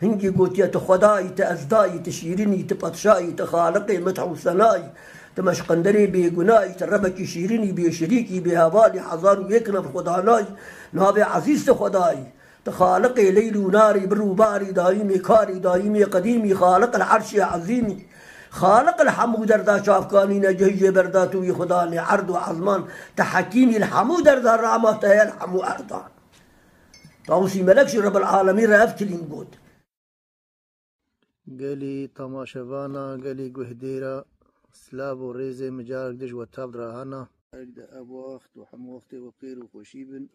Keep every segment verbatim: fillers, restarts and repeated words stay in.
Hingî gotiye, tu Xwedayî, tu Ezdayî, tu Şîrinî, tu Padşayî, tu Xaliqê mit'h û senayî, tu meşqenderê bêgunayî, tu Rebekî şîrinî, bêşirîkî, bêhevalî, hezar û yek nav Xwedanayî, navê ezîz tu Xwedayî. Tu Xaliqê leyl û narî, bir û barî, dayîmê karî, dayîmê qedîmî, Xaliq el Erşê Ezîmî, Xaliq el hemû derda çavkanî, ne cihê jê berda tu wî Xudanê erd û ezman, tu Hekîmî li hemû derda rama te heye li hemû erdan. Tawusî Melek jî Rebel Alemî re ev kilîm got. Gelî temaşevana, gelî guhdêra, silav û rêzê min carek dî ji we tev re hene. Erk de ev wext û hemû wextê we xêr û xweşî bin.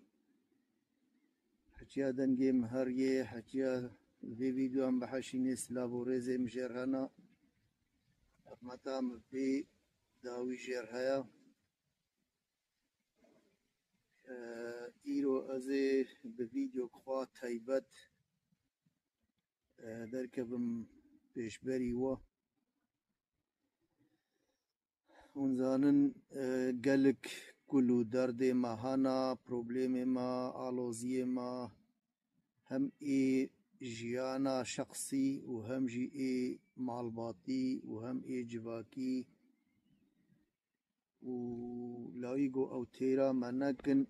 Heçiya dengê min heriyê, heçiya vê vîdeoyan biheşînê, silav û rêzê min jêr hene. Hikmeta min vê dawî jêr heye. Îro ez ê bi vîdeok xwe taybet, e, derkevim pêşberî we. Hûn zanin, e, gelek kul û derdê me hene, problemê me, aloziyê me, hem ê jiyana şexsî û hem jî ê malbatî û hem ê civakî. Û lawî ku ew têra me nekin,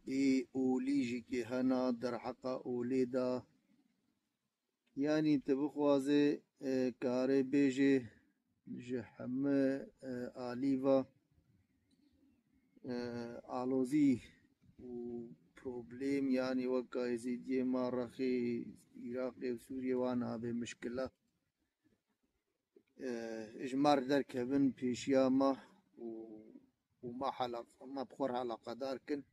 ê olî jî kê hena derheqa olê de. Yanî tu bixwazê, e, karê bêjê ji hemû, e, alî ve, e, alozî û problem, yanî weka Êzîdiyê me Rexê, Iraqê û Sûriyê wan nabê mişkile. E, ji me re derkevin pêşiya me û, û me hela-, me bi xwe re eleqedar kin.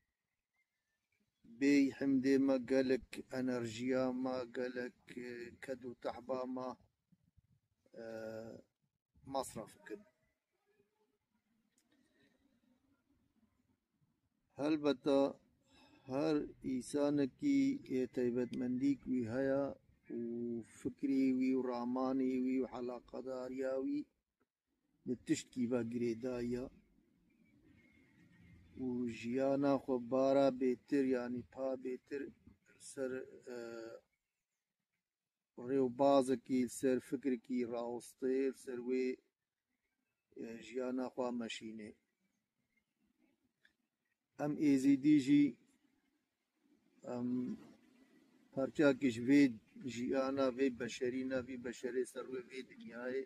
Bêyî himdê me gelek enerjiya me, gelek, e, ked û tehba me, e, masraf kin. Helbeta her îsanekî, e, taybetmendîk wî heye û fikrê wî û ramanê wî û helaqedariya wî bi tiştkî ve girêdaye û jiyana xwe bara bêtir, yanî pa bêtir ser, e, rêwbazekî, li ser fikrekî rawestê, li ser wê, e, jiyana xwe meşînê. Em Êzîdî jî, em parçeyekî ji vê jiyana, vê beşerî ne, vî beşerê ser wê vê dinyayê.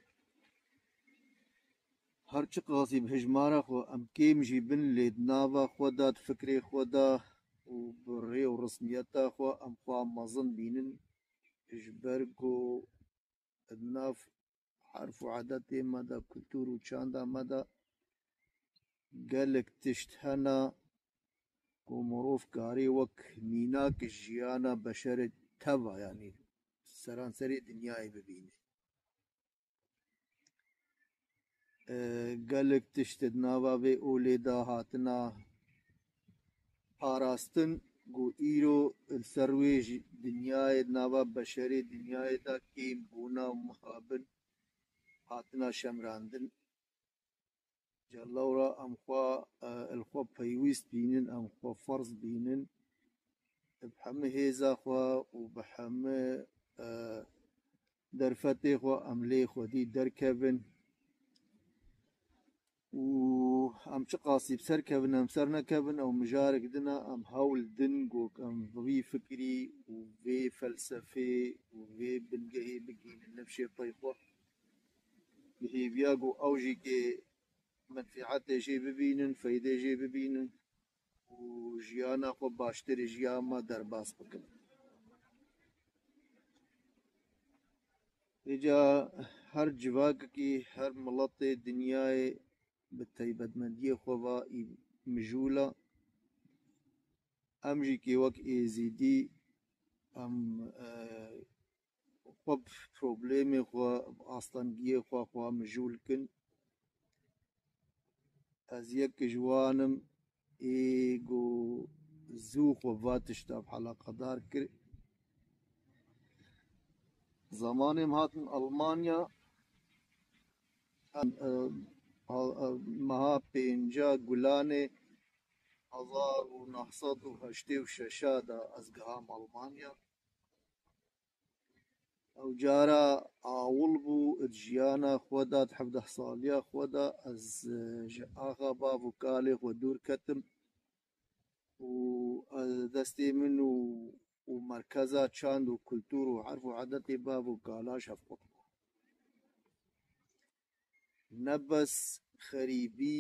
Her çiqasî bi hijmara xwe em kêm jî bin, lê di nava xwe de, di fikrê xwe de û bi rê û resmiyeta xwe em xwe mezin bînin. Ji ber ku di nav herf û edetê me de, kultur û çanda me de gelek tişt hene ku mirov karê wek mînak jiyana beşerê teva, yanî seranserê dinyayê bibîne. E, gelek tişt di nava vê olê de hatina parastin, ku îro li ser wê jî dinyayê di nava beşerê dinyayê de kêm bûna û mixabin hatina şemrandin. Ca lewra em xwe, e, li xwe peywîst bînin, em xwe ferz bînin. Bi hemî hêza xwe û bi hemî, e, derfetê xwe em lê xwedî derkevin. Û em çiqasî bi ser kevin, em ser nekevin, ew mijarek din e, em hewl din ku em bi vî fikrî û vê felsefê û vê bingehê bigihînin nifşê pey xwe. Bi hêviya ku ew jî kê menfîetê jê bibînin, feydê jê bibînin û jiyana xwe baştirî ji ya me derbas bikin. Îca her civakekî, her miletê dinyayê bi taybetmendiyê xwe ve î mijûl e. Em jî kê wek Êzîdî, em, e, xwe bi problemê xwe, bi astengiyê xwe, xwe mijûl kin. Ez yek ji wan im ê ku zû xwe va tişta bi helaqedar kir. Zemanê em hatin Almanya, em, e, al-, e, meha pênca Gulanê hezar û neh sed û heştê û şeş de ez giham Almanya. Ew cara awil bû di jiyana xwe de, di hevdeh saliya xwe de, ez, e, ji axa bav û kalê xwe dûr ketim û, e, destê min û, û merkeza çand û kultur û erf û edetê bav û kala ji hev qut bû. Ne bes xerîbî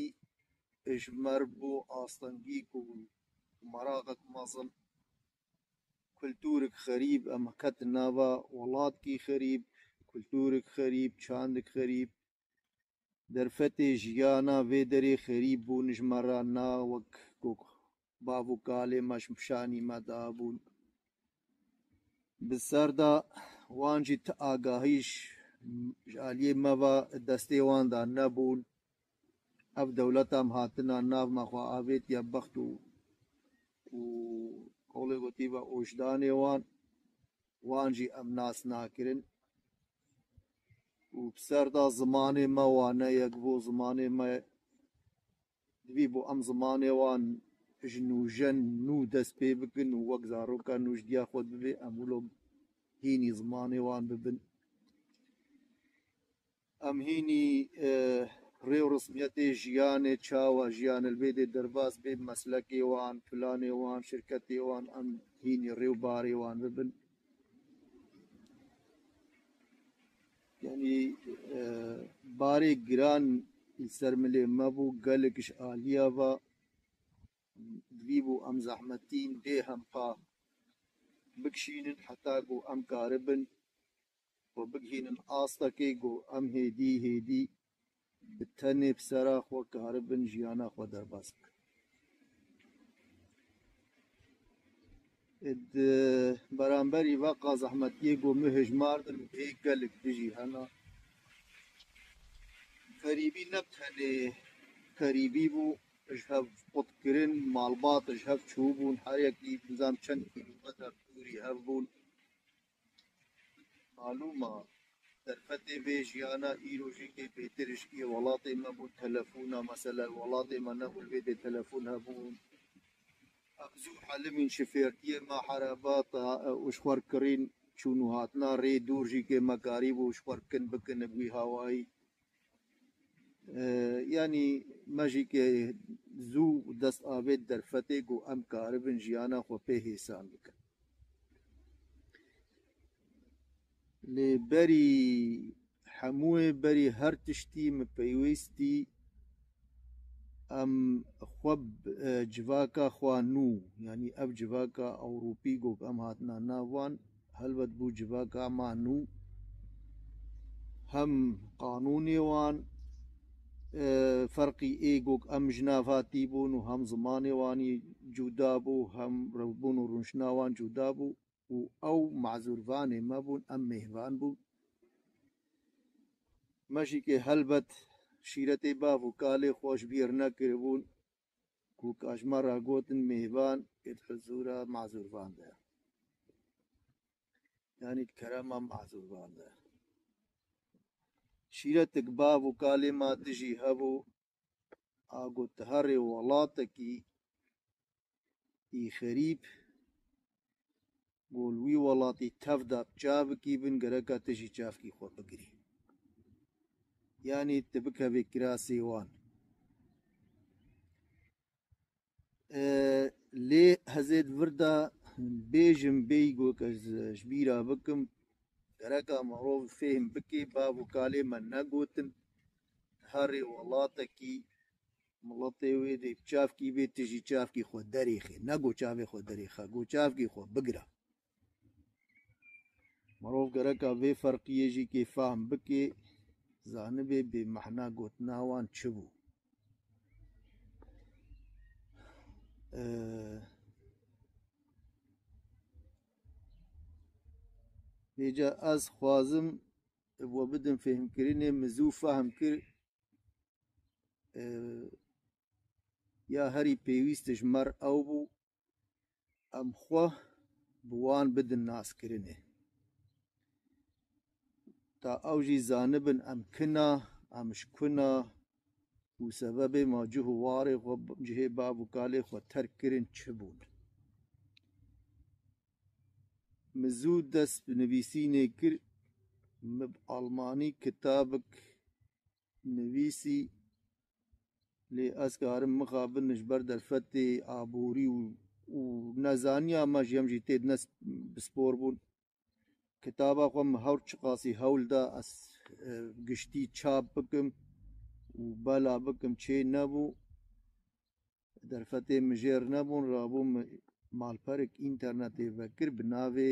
ji me re bû astengî ku meraqek mezin, kulturek xerîb, em ketin nava welatkî xerîb, kulturek xerîb, çandek xerîb, derfetê jiyana vê derê xerîb bûn ji me re, na wek ku bav û kalê me ji şanî me dabûn. Bi ser de wan jî ti agahî ji, ji aliyê me ve destê wan de nebûn. Ev dewleta em hatina nav me xwe avêtiye bext û, û qolê gotî ve ojdanê wan, wan jî em nas nakirin. Û bi ser de zimanê me wane yek bû, zimanê me divî bû em zimanê wan ji nûjen nû dest pê bikin û wek zaroka nû ji diya xwe bibê, em wilo hînî zimanê wan bibin. Em hînî, e, rê û resmiyetê jiyanê, çawa jiyan li vê dê derbas bê, meslekê wan, planê wan, şirketê wan, em hînî rê û barê wan bibin. Yanî, e, barê giran li ser milê me bû, gelek ji aliya ve divî bû em zehmetîn dê hempa bikişînin heta ku em karibin xwe bigihînin astekê ku em hêdî hêdî bi tenê bi sera xwe karibin jiyana xwe derbas bikin. Di beramberî veqa zehmetiyê ku min hejmardin, bê gelek dijî hene. Xerîbî ne bi tenê xerîbî bû, ji hev qutkirin, malbat ji hev çûbûn, her yekî nizam çend kîlometre dûrî hev bûn. Malûm e, derfetê vê jiyana îro jî kê bêtir ji kê welatê me bû, telefona, mesela, welatê me nebû, li vê dê telefon hebûn. Em zû helimîn, şifêrtiyê me hereba te û ji xwe kirîn, çûn û hatina rê dûr jî kê me karîbû ji xwe kin bikin bi wî hawayî. E, yanî me jî kê zû dest avêt derfetê ku em karibin jiyana xwe pê hêsan bikin. Lê berî hemûyê, berî her tiştî min peywîstî em xwe b-, e, civaka xwe nû, yanî ev civaka Ewropî ku em hatina nav wan, helbet bû civaka me nû, hem qanûnê wan, e, ferqî ê ku em ji nav hatî bûn û hem zimanê wanî cuda bû, hem rewbûn û rûniştina wan cuda bû. Û ew mazûrvanê me bûn, em mêhvan bûn. Me jî kê helbet şîretê bav û kalê xwe ji bîr nekiribûn ku ka ji me re gotin mêhvan ê di huzûra mazûrvan de ye. Yanî di kerema mazûrvan de ye. Şîretek bav û kalê me dijî hebû, a got, herê welatekî ê xerîb, ku li wî welatî tev de bi çavkî bin, gereka tu jî çavkî xwe bigirî. Yanî tu bikevê kirasê wan. E, lê hezê di vir de bêjim, bêyî ku ez ji bîra bikim, gereka mirov fêhm bike, bav û kalê me negotin, herê welatekî miletê wê dê çavkî bê, tu jî çavkî xwe derêxê. Ne ku çavê xwe derêxe, ku çavkî xwe bigire. Mirov gereka vê ferqiyê jî kê fehm bike, zanibê bê mehna gotina wan çi bû. Ee, vêca ez xwazim we bidim fêhmkirinê, min zû fehm kir, e, ya herî pêwîst ji me re ew bû, em xwe bi wan bidin naskirinê. Ta ew jî zanibin em kina, em ji kuna û sebebê ma cih û warê xwe, cihê bav û kalê xwe terk kirin çi bûn. Min zû dest bi nivîsînê kir, Min bi almanî kitabek nivîsî, lê ez karim mixabin ji ber derfetê aborî û, û nezaniya me jî em jî tê di ne bi spor bûn. Kitaba xwe min hewr çiqasî hewl da ez, e, giştî çap bikim û bela bikim çê nebû. Derfetê min jêr nebûn, rabû min malperek înternetê vekir bi navê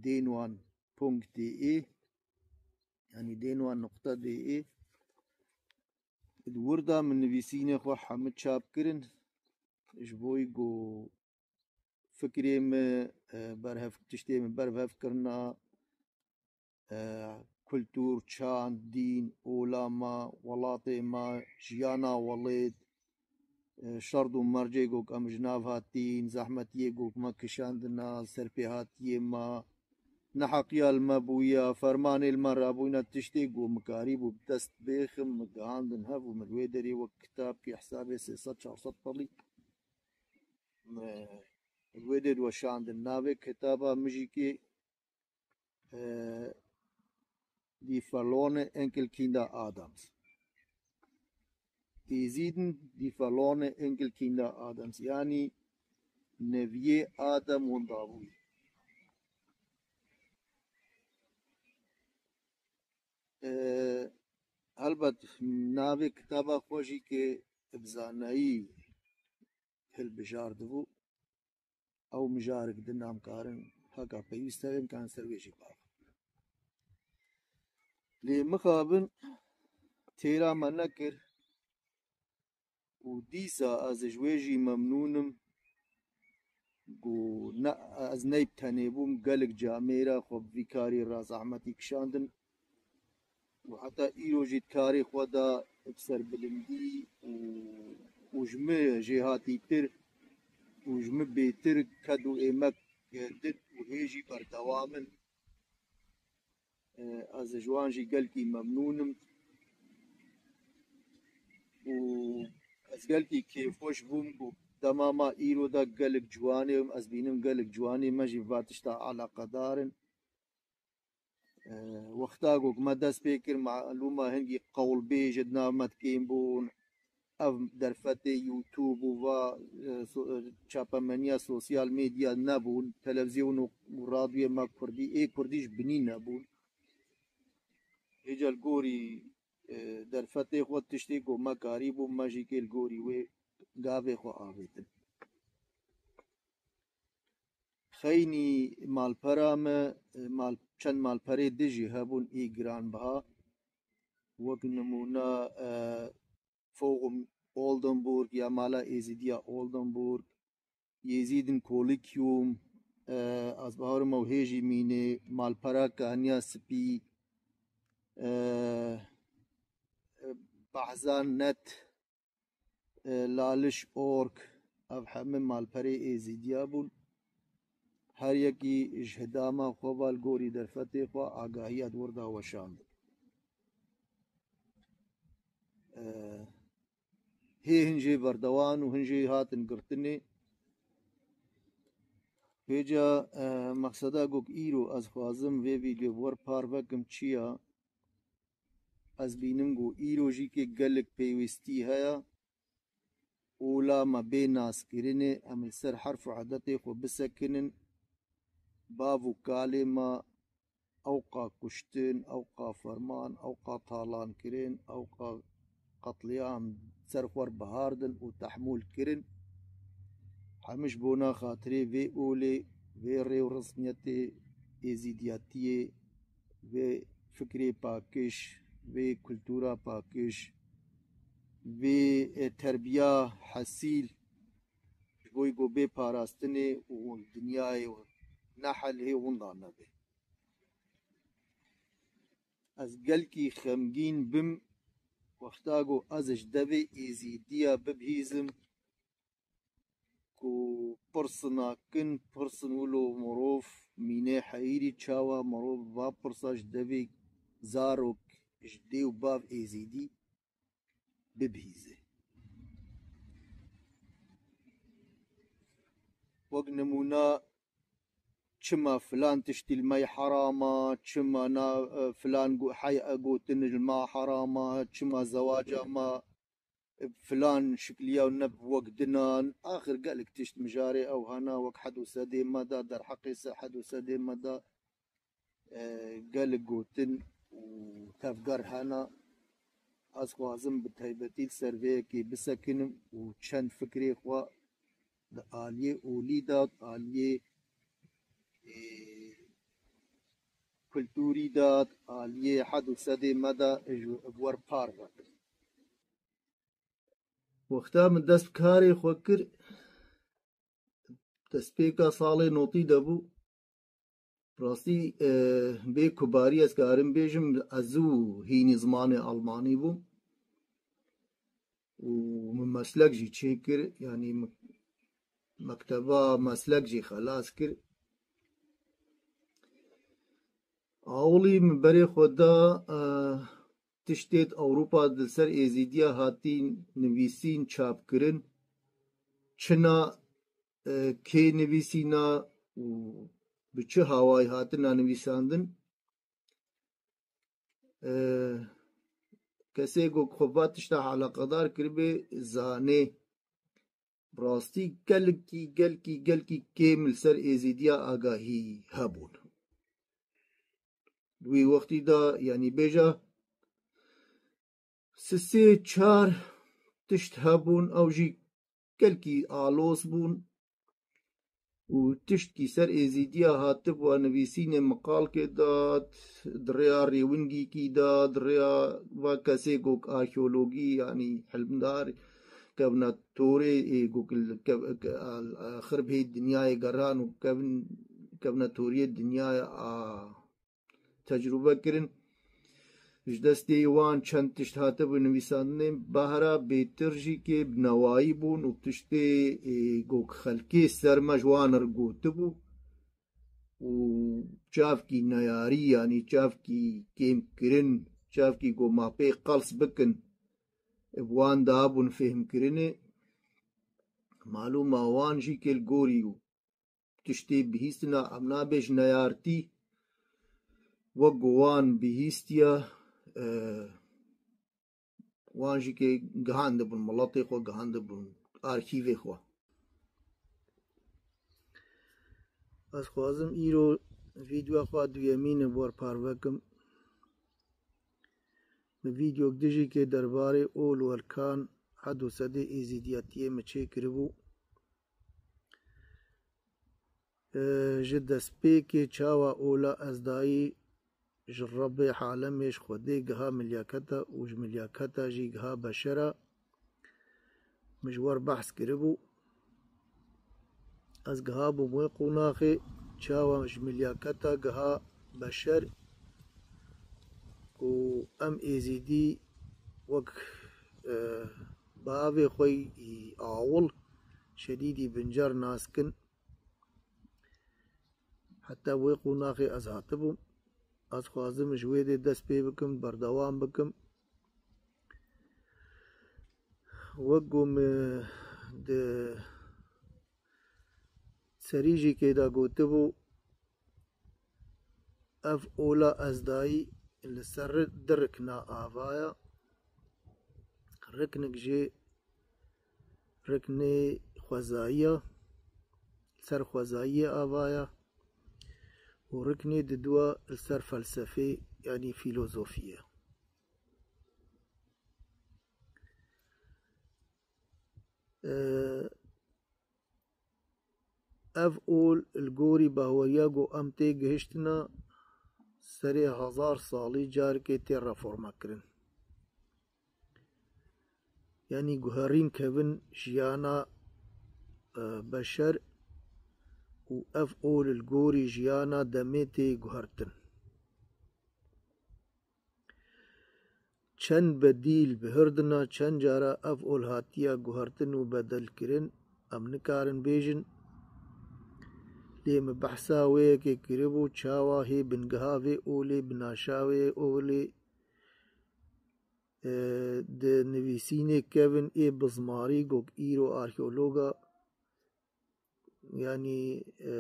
dênwan punkt de, yanî dênwan nuqte de. Di wir de min nivîsînê xwe hemû çap kirin, ji bo ku fikrê min, e, berhev, tiştê min berhev kirina, e, kultur, çand, dîn, ola me, welatê me, jiyana welêt, e, şerd û mercê ku em ji nav hatîn, zehmetiyê ku me kişandina, serpêhatiyê me, neheqiya li me bûya, fermanê li me rabûyne, tiştê ku min karîbû bi dest bêxim, min gihandin hev û min li wê derê wek kitabkê hesabê sê sed çar sed pelî, e, li wê derê weşandin. Navê kitaba min jî kê, e, Die verlorene Enkelkinder Adams. Êzîdin, Die verlorene Enkelkinder Adams, yanî neviyê Adem winda bûyî. E, helbet navê kitaba xwe jî kê bi zanayî hilbijardibû. Ew mijarek din em karin heka pêwîst hebe em karin ser wê jî biaxivin. Lê mixabin têra me nekir û dîsa ez ji wê jî memnûn im ku ne, ez ney bi tenê bûm, gelek camêra xwe bi vî karî re zehmetî kişandin. Û heta îro jî di karê xwe de bi serbilindî û, û ji min jêhatîtir û ji min bêtir ked û êmek din û hê jî berdewam in. E, ez ji wan jî gelkî memnûn im û ez gelkî kêfxweş bûm ku dema ma îro de gelek ciwanê, ez bînim gelek ciwanê me jî bi va tişta eleqedar in. E, wexta ku me dest pê kir, malûm e hingî qewlbêj di nav me de kêm bûn. Ev derfetê YouTube û va, e, so-, e, çapemeniya sosyal medya nebûn. Televîzyon û, û radyoyê me kurdî, ê kurdî ji binî nebûn. Hêca li gorî, e, derfetê xwe tiştê ku me karîbû, me jî kê li gorî wê gavê xwe avêtin. Xeynî malpera me, mal-, çend malperê din jî hebûn ê giranbiha. Wek nimûne, e, Forum Oldenburg ya Mala Êzidiya Oldenburg, Yêzîdin Kolikyum, e, ez bawerim ew hê jî mînê, malpera Kaniya Spî, e, e, Bahzan Net, e, Laliş Ork, ev hemî malperê Êzîdiya bûn. Her yekî ji hidama xwe ve li gorî derfetê xwe agahiya di wir de weşandin. E, hê hin jê berdewam û hin jê hatin girtinê. Hêca, e, mexseda ku îro ez xwazim vê vîdeo bi wir parve kim çi ya? Ez bînim ku îro jî kê gelek pêwîstî heye. Ola me bê naskirinê, em li ser herf û edetê xwe bisekinin. Bav û kalê me ewqa kuştin, ewqa ferman, ewqa talankirin, ewqa qetlîam ser xwe bihardin û tehmûl kirin. Hemû ji bona xatirê vê olê, vê rê û resmiyetê êzîdiyatiyê, vê fikrê pakiş, vê kultura pakiş, vê, e, terbiya hesîl, ji bo ku bê parastinê û dinyayê nehel hê winda nebe. Ez gelkî xemgîn bim, wexta ku ez ji devê êzîdiya bibihîzim, ku pirsina kin, pirsin wilo mirov mînê heyîrî çawa mirov va pirsa ji devê zarok, ji dê û bav êzîdî bibihîze. Wek nimûna çima filan tiştî li me heram e, çima na, e, filan gu-, hey, e, gotin li me heram e, çima zewaca me, e, filan şikliya û ne bi wek din e. Axir gelek tişt mijarê ew hene, wek hed û sedê me de, derheqê se-, hed û sedê me de, e, gelek gotin û tevger hene. Ez xwazim bi taybetî li ser vê yekê bisekinim û çend fikrê xwe di aliyê olî de, di aliyê, e, kulturî de, di aliyê hed û sedê me de ji, bi we re parve bikim. Wexta min dest bi karê xwe kir, destpêka salê notî de bû. Rastî, e, bê kubarî ez karim bêjim, ez zû hînî zimanê almanî bûm û min meslek jî çêkir, yanî me-, mekteba meslek jî xelas kir. Awilî min berê xwe da, e, tiştê di Ewropa di ser Êzîdiya hatîn nivîsîn, çapkirin, çina, e, kê nivîsîna û bi çi hawayî hatina nivîsandin. E, kesê ku xwe va tişta eleqedar kiribê, zanê. Bi rastî gelkî, gelkî, gelkî kêm li ser Êzîdiya agahî hebûn. Di wî wextî de, yanî bêje, sisê çar tişt hebûn, ew jî gelkî aloz bûn û tiştkî ser Êzîdiya hatibû nivîsînê, miqalkê de, di rêya rêwingîkî de, di rêya va kesê ku arkeologî, yanî hilmdar, kevna torê, ê, ku li kev-, ke-, al-, axir bê dinyayê geran û kevin-, kevna toriyê dinyayê a tecrûbe kirin. Ji destê wan çend tişt hatibû nivîsandinê, bahra bêtir jî kê bi newayî bûn û tiştê, ê, ku xelkê ser me ji wan re gotibû û çavkî neyarî, yanî çavkî kêmkirin, çavkî ku ma pê qels bikin, bi wan dabûn fêhmkirinê. Malûma wan jî kê li gorî û tiştê bihîstina, em nabêjin neyartî, wek ku wan bihîstiye, e, wan jî kê gihandibûn miletê xwe, gihandibûn arkîvê xwe. Ez xwazim îro vîdeoya xwe duyemîn ê bi we re parve kim. Min vîdeok dijî kê derbarê ol û elkan hed û sedê êzîdiyatiyê min çêkiribû. E, ji destpêkê çawa ola ezdayî ji Rebbê alemê, ji Xwedê giha milyaketa û ji milyaketa jî giha beşera, min ji we re behs kiribû. Ez gihabûm wê qonaxê, çawa ji milyaketa giha beşer û em êzîdî wek, e, bavê xwe yî awil şedîdî bincer nas kin. Heta wê qonaxê ez hatibûm. Ez xwazim ji wê dê dest pê bikim, berdewam bikim. Wek ku min di serî jî kê de gotibû, ev ola ezdayî li ser du rikna ava ye. Riknik jê riknê xwezayî ye, li ser xwezayiyê ava ye û riknê diduwa li ser felsefê, yanî fîlozofî ye. Ev ol li gorî baweriya ku em tê gihiştina, serê hezar salî carekê tê reformekirin. Yanî guherîn kevin jiyana, e, beşer û ev ol li gorî jiyana demê tê guhertin. Çend bedîl bihirdina, çend cara ev ol hatiye guhertin û bedelkirin, em nikarin bêjin. Lê min behsa wê yekê kiribû, çawa hê bingeha vê olê, binaşa wê olê, e, di nivîsînê kevin ê bizmarî gok îro arkeologa, yanî, e,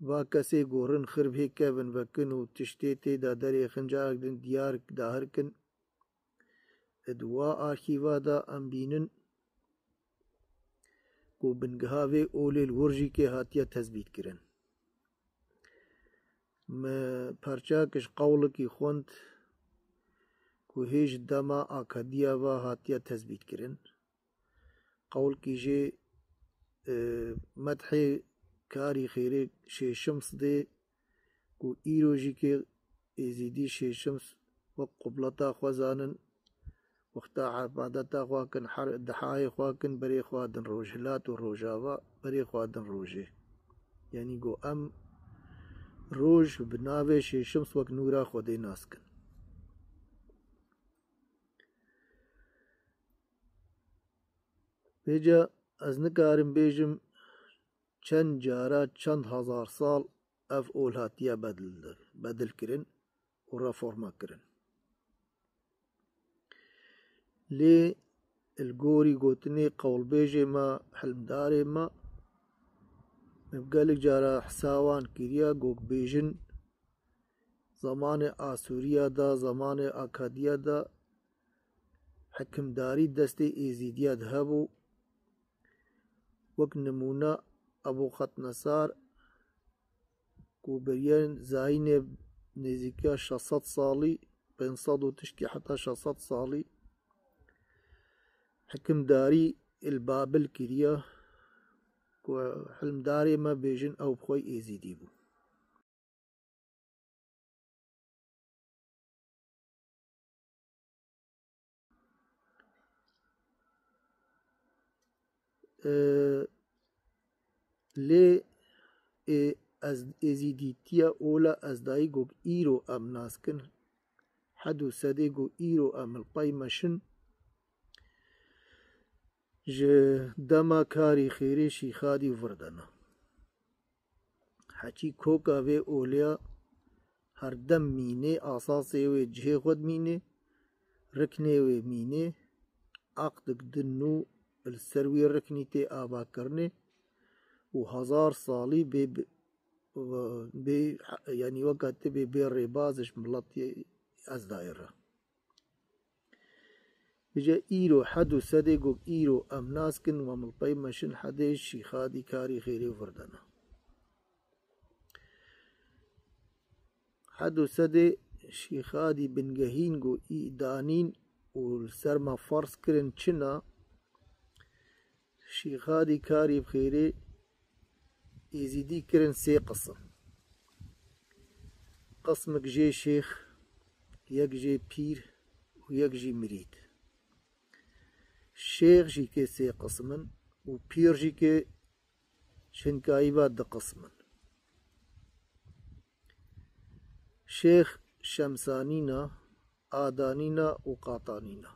Va kesê gorin xirb hê kevin vekin û tiştê tê de derêxin carek din diyar dahir kin. Di wa arxîva de em bînin ku bingeha vê olê li wir jî kê hatiye tezbît kirin. Me perçak ji qewlikî xwend ku hê ji dema Akadiya ve hatiye tezbît kirin. Qewlkî jê, e, medhê karî xêrê Şêşims dê ku îro jî kê Êzîdî Şêşims wek qibleta xwe zanin, wexta ebadeta xwe kin, her-, dihayê xwe kin, berê xwe din rojhilat û rojava, berê xwe din rojê. Yanî go em roj bi navê Şêşims wek nûra Xwedê nas kin. Vêca ez nikarim bêjim çend cara, çend hezar sal ev ol hatiye bedil, bedil kirin û reforma kirin. Lê li gorî gotinê qewlbêjê me, hilmdarê me, me bi gelek cara hisa wan kiriye, gok bêjin, zemanê Asûriya de, zemanê Akadiya de hikimdarî destê Êzîdiya de hebû. Wek nimûne Ebû Qetnesar ku beriya zayînê nêzîkiya şeş sed salî, pênc sed û tişkî heta şeş sed salî hikimdarî li Babil kiriye, ku hilmdarê me bêjin ew bi xwe Êzîdî bû. Ee, lê, ê, ez, êzîdîtiya ola ez dayî gok îro em nas kin, hed û sedê go îro em li pey meşin, ji dema karî xêrê Şîxadî vir de ne. Heçî koka vê olê ya her dem mînê, asasê wê cihê xwe dimînê, riknê wê mînê, aqdik din nû li ser wî riknî tê avakirinê û hezar salî bê, bê, yanî weka tê bê, bê rêbaz ji miletê ez dayê re. Vêca îro hed û sedê gok îro em nas kin, wa milpey meşin hedê Şîxadî karî xêrê vir de ne. Hed û sedê Şîxadî bingehîn go î danîn û li ser me ferz kirin çi ne, Şîxadî karî bi xêrê Êzîdî kirin sê qisim. Qismik jê şêx, yek jê pîr û yek jî mirîd. Şêx jî kê sê qisim in û pîr jî kê şinkayî va du qisim in. Şêx Şemsanî ne, Adanî ne û Qatanî ne.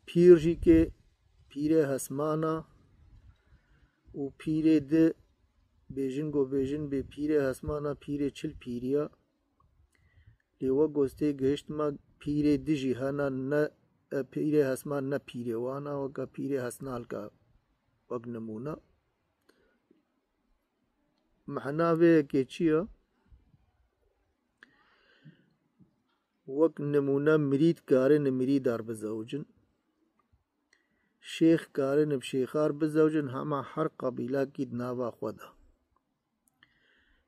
Pîr jî kê pîrê Hesmana û pîrê di bêjin go bêjin bê pîrê Hesmana pîrê çil pîriya. Lê we gostê gihişt me pîrê di jî hena ne, e, pîrê Hesman ne pîrê wana, weke pîrê Hesnalka wek nimûne. Mehna vê yekê çi ye? Wek nimûne mirîd karin mirîdar bizewicin. Şêx karin bi şêxar bizewicin, hema her qebîlakî di nava xwe de.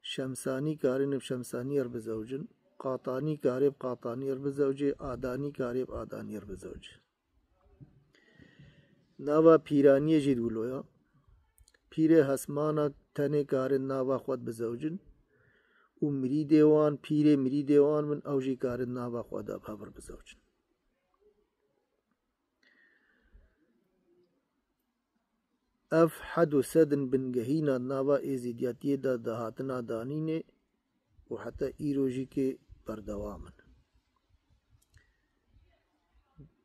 Şemsanî karin bi şemsaniyar bizewicin. Qatanî karê bi qataniyar bizewicê. Adanî karê bi adaniyar bizewicê. Nava pîraniyê jî di wilo ya. Pîrê Hesmana tenê karin nava xwe de bizewicin û mirîdê wan, pîrê mirîdê wan bin, ew jî karin nava xwe de bi hev re bizewicin. Ev hed û sed in bingehîna nava êzîdiyatiyê de dahatina danînê û heta îro jî kê berdewam in.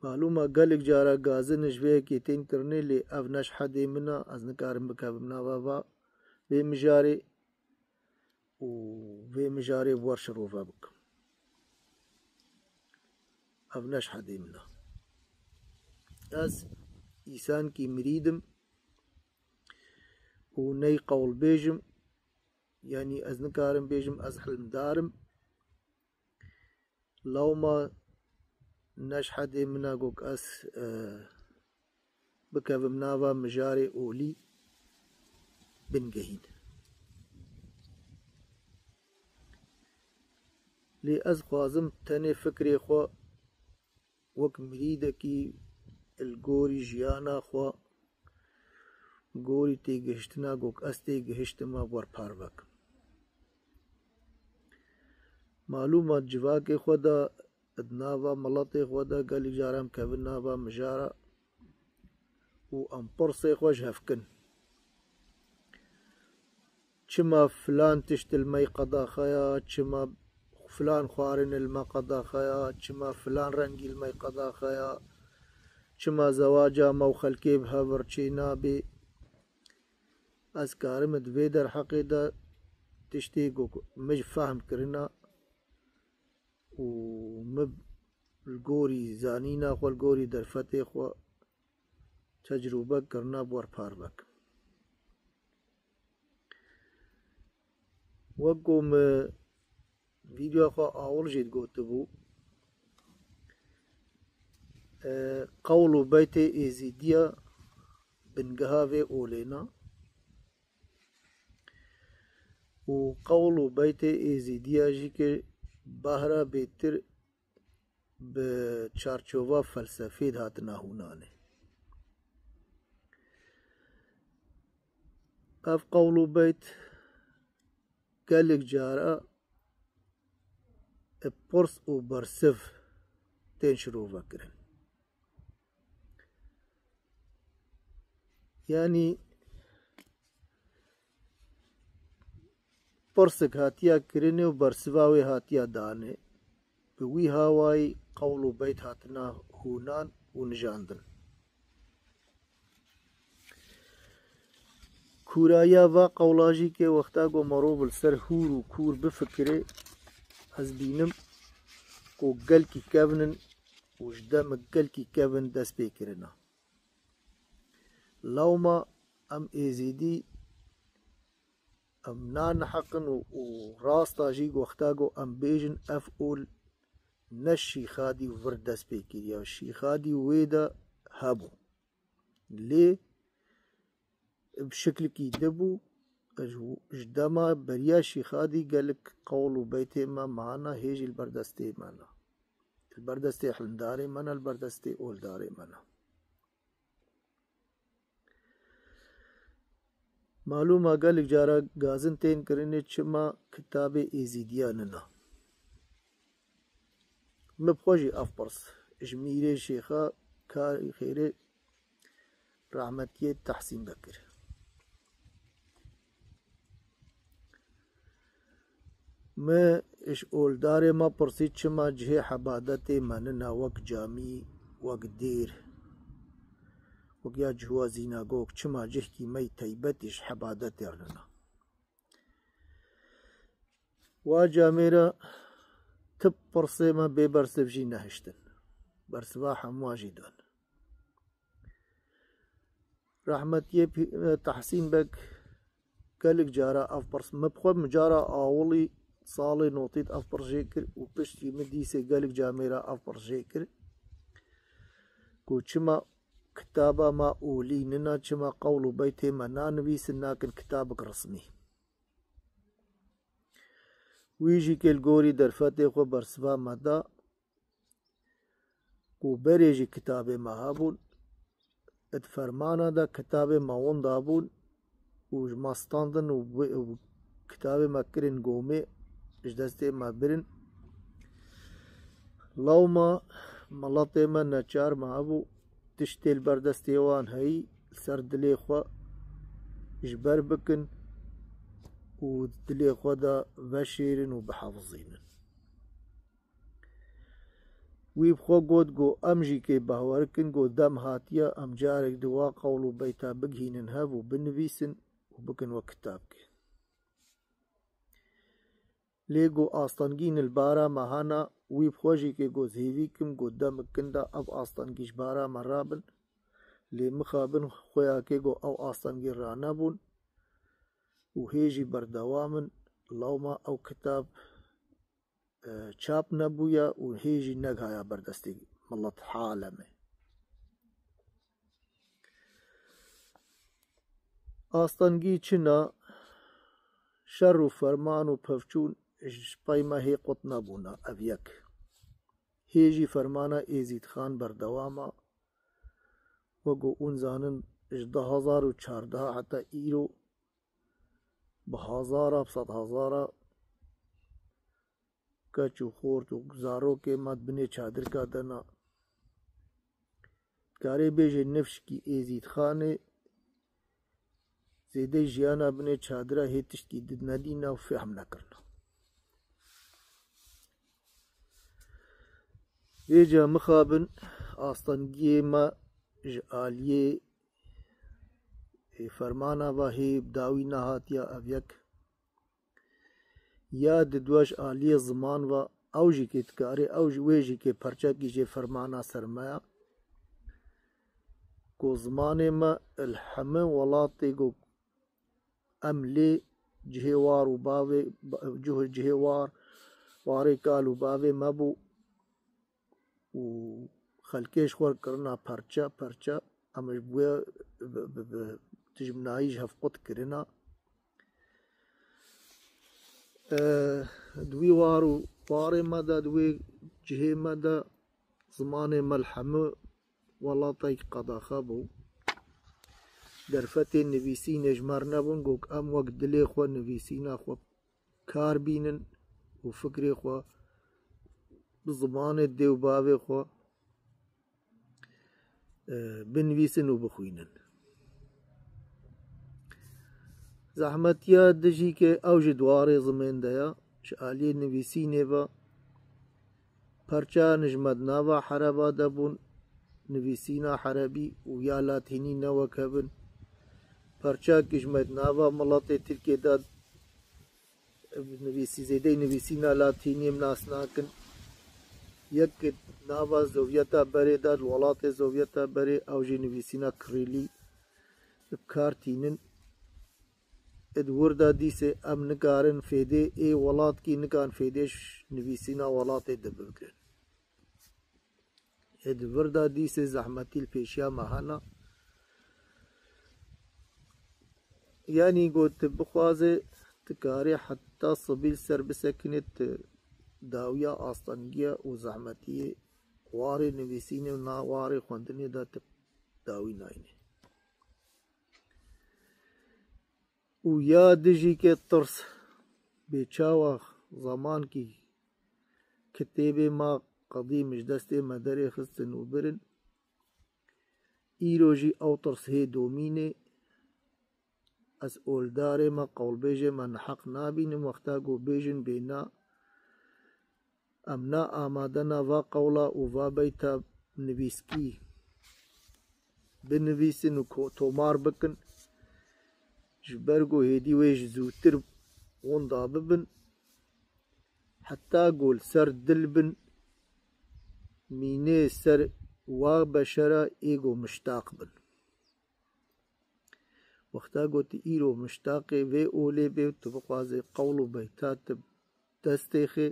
Malûm e gelek cara gazin ji vê yekê tên kirinê, lê ev ne ji hedê min e, ez nikarim bikevim nava va vê mijarê û vê mijarê bi we şirove bikim. Ev ne ji hedê min e. Ez îsankî mirîd im û ney qewlbêj im Yanî ez nikarim bêjim ez hilmdar im. Lewma ne ji hedê min e ku ez, e, bikevim nava mijarê olî bingehîn. Lê ez dixwazim tenê fikrê xwe wek mirîdekî li gorî jiyana xwe, gorî têgihiştina ku ez têgihiştime, we re parve kim. Malûm e, civakê xwe de, di nava miletê xwe de gelek caran em kevin nava mijara û em pirsê xwe ji hev kin. Çima filan tişt li me qedaxe ya, çima filan xwarin li me qedaxe ya, çima filan rengî li me qedaxe ya, çima zewaca me û xelkê bi hev re çênabê? Ez karim di vê derheqê de tiştê ku min ji fehm kirina û min li gorî zanîna xwe, li gorî derfetê xwe tecrûbe kirina, bi we re parve kim. Wek ku min vîdeoya xwe awil jî digotibû, e, qewl û beytê êzîdiya bingeha vê olê ne û qewl û beytê êzîdiya jî ke bahra bêtir bi çarçova felsefê de hatina hûnanê. Ev qewl û beyt gelek cara bi pirs û bersiv tên şirove kirin. Yanî pirsek hatiye kirinê û bersiva wê hatiye danê. Bi wî hawayî qewl û beyt hatina hûnan û nijandin. Kûrayiya va qewla jî ke wexta ku merov li ser hûr û kûr bifikire, ez bînim ku gelkî kevn in û ji demek gelkî kevn dest pê kirina. Lewma em êzîdî, em naneheq in û, û rast e jî wexta ku em bêjin ev ol ne Şîxadî vir dest pê kiriye. Şîxadî wê de hebû. Lê bi şiklikî din bû, ji, ji dema beriya Şîxadî gelek qewl û beytê me mane, hê jî li ber destê me ne. Li ber destê hilmdarê me ne, li ber destê oldarê me ne. Malûm e gelek cara gazin tên kirinê çima kitabê êzîdiya nina. Min bi xwe jî ev pirs ji Mîrê Şêxa Karî Xêrê rehmetiyê Tehsîn Beg kir. Min ji oldarê me pirsî çima cihê hebadetê me nina wek camî, wek dêr, wek ya ciwa zînagog, çima cihkî me yî teybetî ji hebadetê re nina? Wa camê re ti pirsê me bê bersiv jî nehiştin. Bersiva hemûa jî dan. Rehmetiyê Pî-, Tehsîn Beg gelek cara ev pirs, min bi xwe min cara awilî salê notî de ev pirs jê kir û piştî min dîsê gelek camê re ev pirs jê kir ku çima kitaba me olî nina, çima qewl û beytê me nanivîsin, nakin kitabek resmî. Wî jî ke li gorî derfetê xwe bersiva me da ku berê jî kitabê me hebûn, di fermana de kitabê me winda bûn û ji me standin û bi-, û kitabê me kirin gomê, ji destê me birin. Lewma miletê me neçar mabû tiştê li ber destê wan heyî li ser dilê xwe ji ber bikin û di dilê xwe de veşêrin û bihefizînin. Wî bi xwe got, got, em jî kê bawer kin, got, dem hatiye, em carek di wa qewl û beyta bigihînin hev û binivîsin û bikin wek kitabkê. Lê got, astengîn li bara me hene, wî bi xwe jî kê got, zêvî kim, got, demek kin de ev astengî ji bara me rabin. Lê mixabin xweyakê got, ew astengî ranebûn. û hê jî berdewam in. Lewma ew kitab, e, çap nebûye û hê jî negihaya ber destê milet ha alemê. Astengî çi ne, şer û ferman û pevçûn ji pey me hê qut nebûne, ev yek. Hê jî fermana Êzîdxan berdewam e. Wek ku hûn zanin, ji du hezar û çardeh heta îro bi hezara, bi sedhezara keç û xort û zarokê me di binê çadirka de ne. Karê bêjê nifşkî Êzîdxanê zêdeyî jiyana binê çadira hê tiştkî di nedîna û fehm nekirina. Vêca mixabin astengiyê me ji aliyê, ê, fermana ve hê bi dawî nehatiya, ev yek. Ya di dua ji aliyê ziman ve, ew jî kê dikarê, ew jî, wê jî kê perçekî jê fermana ser me ya. Ku zimanê me li heme welatê ku em lê cihê war û bavê, cihê, cihê war, warê kal û bavê me bû û xelkê ji xwe kirina perçe perçe, em ji bo wê bi, bi, bi dijminayî ji hev qut kirina. E, di wî war û warê me de, di wê cihê me de zimanê me li hemû welatayî qedaxe bû. Derfetên nivîsînê ji me re nebûn, got em wek dilê xwe nivîsîna xwe kar bînin û fikrê xwe bi zimanê dê û bavê xwe, e, binivîsin û bixwînin. Zehmetiya dijî ke ew jî di warê zimên de ya, ji aliyê nivîsînê ve, perçeyan ji me di nava hereba de bûn, nivîsîna herebî û ya latînî ne wek hev in. Perçeyakî ji me di nava miletê Tirkiyê de nivîsî, zêdeyî nivîsîna latînî em nas nakin. Yek nava Zovyeta berê de, li welatê Zovyeta berê, ew jî nivîsîna Kirîlî bi kar tînin. Di wir de dîsê em nikarin fêdê ê welatkî, nikarin fêdê ji nivîsîna welatê de bibgirin. Ê di vir de dîsê zehmetî li pêşiya me hene. Yanî got, tu bixwazê, tu karê heta sibî li ser bisekinê, tu dawiya astengiya û zehmetiyê warê nivîsînê û na warê xwendinê de tu dawî nayînê. Û ya dijî ke tirs bê çawa zemankî kitêbê ma qedîm ji destê me derê xistin û birin, îro jî ew tirs hê domînê. Ez oldarê me, qewlbêjê me neheq nabînim, wexta ku bêjin bêna, em na amade ne va qewla û va beyta nivîskî binivîsin û ko-, tomar bikin, ji ber ku hêdî wê ji zûtir winda bibin, heta ku li ser dil bin, mînê ser wa beşera ê ku miştaq bin. Wexta ku tu îro miştaqê vê olê bê û tu bixwazê qewl û beyta tu destê xê,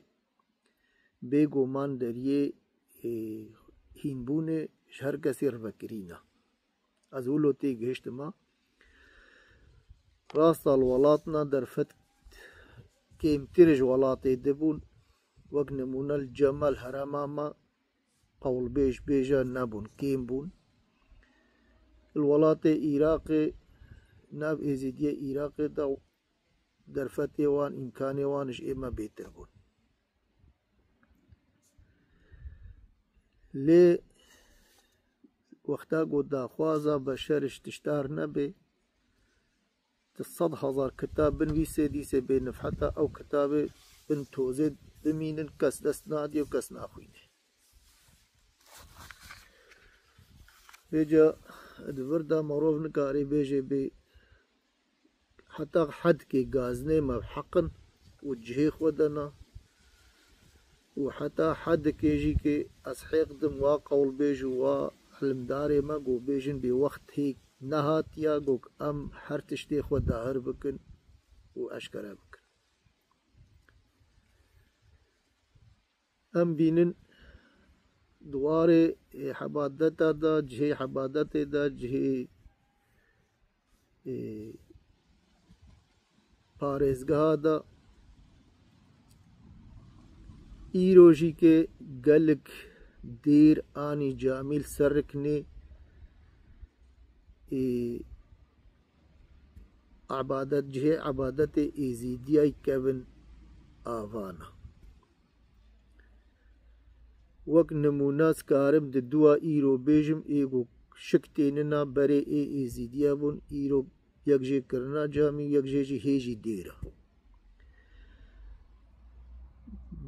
bêguman deriyê, ê, hînbûnê ji her kesî rivekirî ne. Ez wilo tê gihiştima. Rasta li welatna derfet kêmtir ji welatê dibûn. Wek nimûne li Cemal herema me qewlbêj bêje nebûn, kêm bûn. Li welatê Iraqê, nav êzîdiyê Iraqê de derfetê wan, îmkanê wan ji ê me bêtir bûn. Lê wexta ku daxwaza beşer ji tiştar nebê, tu sed hezar kitab binivîsê, dîsê bê nifheta ew kitabê bin tozê bimînin, kes dest nadê û kes naxwînê. Vêca di vir de merov nikarê bêjê bê heta hedkê gazinê me heq in û cihê xwe de ne û heta hedkê jî ke ez hêq dim wa qewlbêj û wa ilimdarê me ku bêjin bê wext hê nehatiya ku em her tiştê xwe dahir bikin. û eşkere bikin. Em bînin di warê, ê, hebadeta de, cihê hebadetê de, cihê, ê, parêzgeha de, îro jî ke gelek dêr anî camî li ser riknê, ê, ebadet, cihê ebadetê Êzîdiyayî kevin avana. Wek nimûne, ez karim di dua îro bêjim, ê ku şik tênina berê ê Êzîdiya bûn, îro yek jê kirina camî, yek jê jî hê jî dêr e.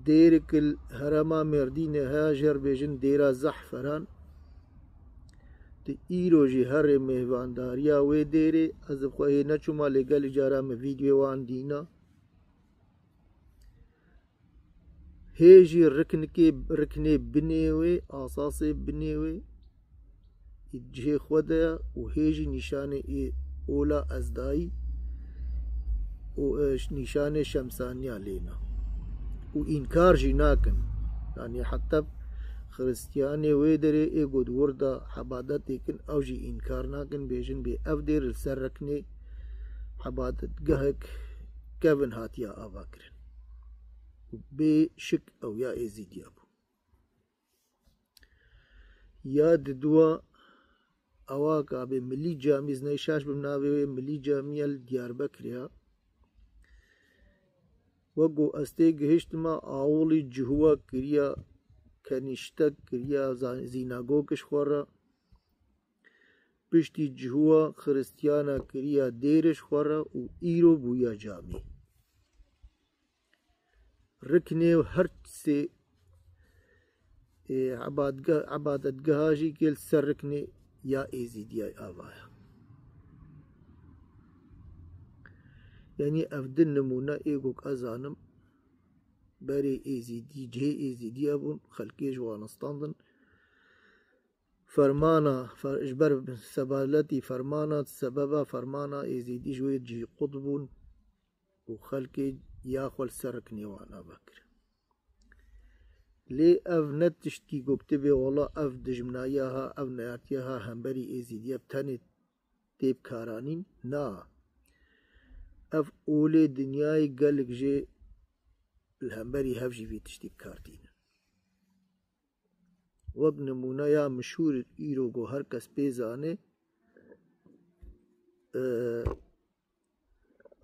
Dêrek li herêma Mêrdînê heye, jê re bêjin Dêra Zehferan. Di îro jî herê mêvandariya wê dêrê, ez bi xwe hê neçûma, lê gelek cara min vîdyoyê wan dîna. Hê jî riknikê, riknê binê wê, asasê binê wê, cihê xwe de ye û hê jî nîşanê ê ola ezdayî û, e, nîşanê şemsaniya lê ne. Û înkar jî nakin. Yanî heta xiristiyanê wê derê ê ku di wir de hebadetê kin, ew jî înkar nakin, bêjin bê ev dêr li ser riknê hebadetgehek kevin hatiye avakirin. Û bê şik ew ya Êzîdiya bû. Ya di dua ewa ka bê Milî Camî, ez neyşaş bim navê wê Milî Camî ye li Diyarbekirê ya. Wek ku ez tê gihiştima, awolî cihuwa kiriya kenîştek, kiriya za-, zînagog ji xwe re. Piştî cihuwa xiristiyana kiriya dêr ji xwe re û îro bûya camî. Riknê û her sê, ê, ebadge-, ebadetgeha jî kê li ser riknê ya Êzîdiya ava ye. Yanî ev di nimûne ê ku ez zanim berê Êzîdî, cihê Êzîdiya bûn, xelkê ji wan standin. Fermana, fer-, ji ber sebaletî fermana, sebeba fermana Êzîdî ji wê cî qut bûn û xelkê ya xwe li ser riknê wan ava kir. Lê ev ne tiştkî ku tu bê wela ev dijminayiya ha, ev neyartiya ha hemberî Êzîdiye bi tenê tê bikaranîn. Na. Ev olê dinyayê gelek jê li hemberî hev jî vî tiştî bi kar tînin. Wek nimûneya mişûr îro ku her kes pê zane, e,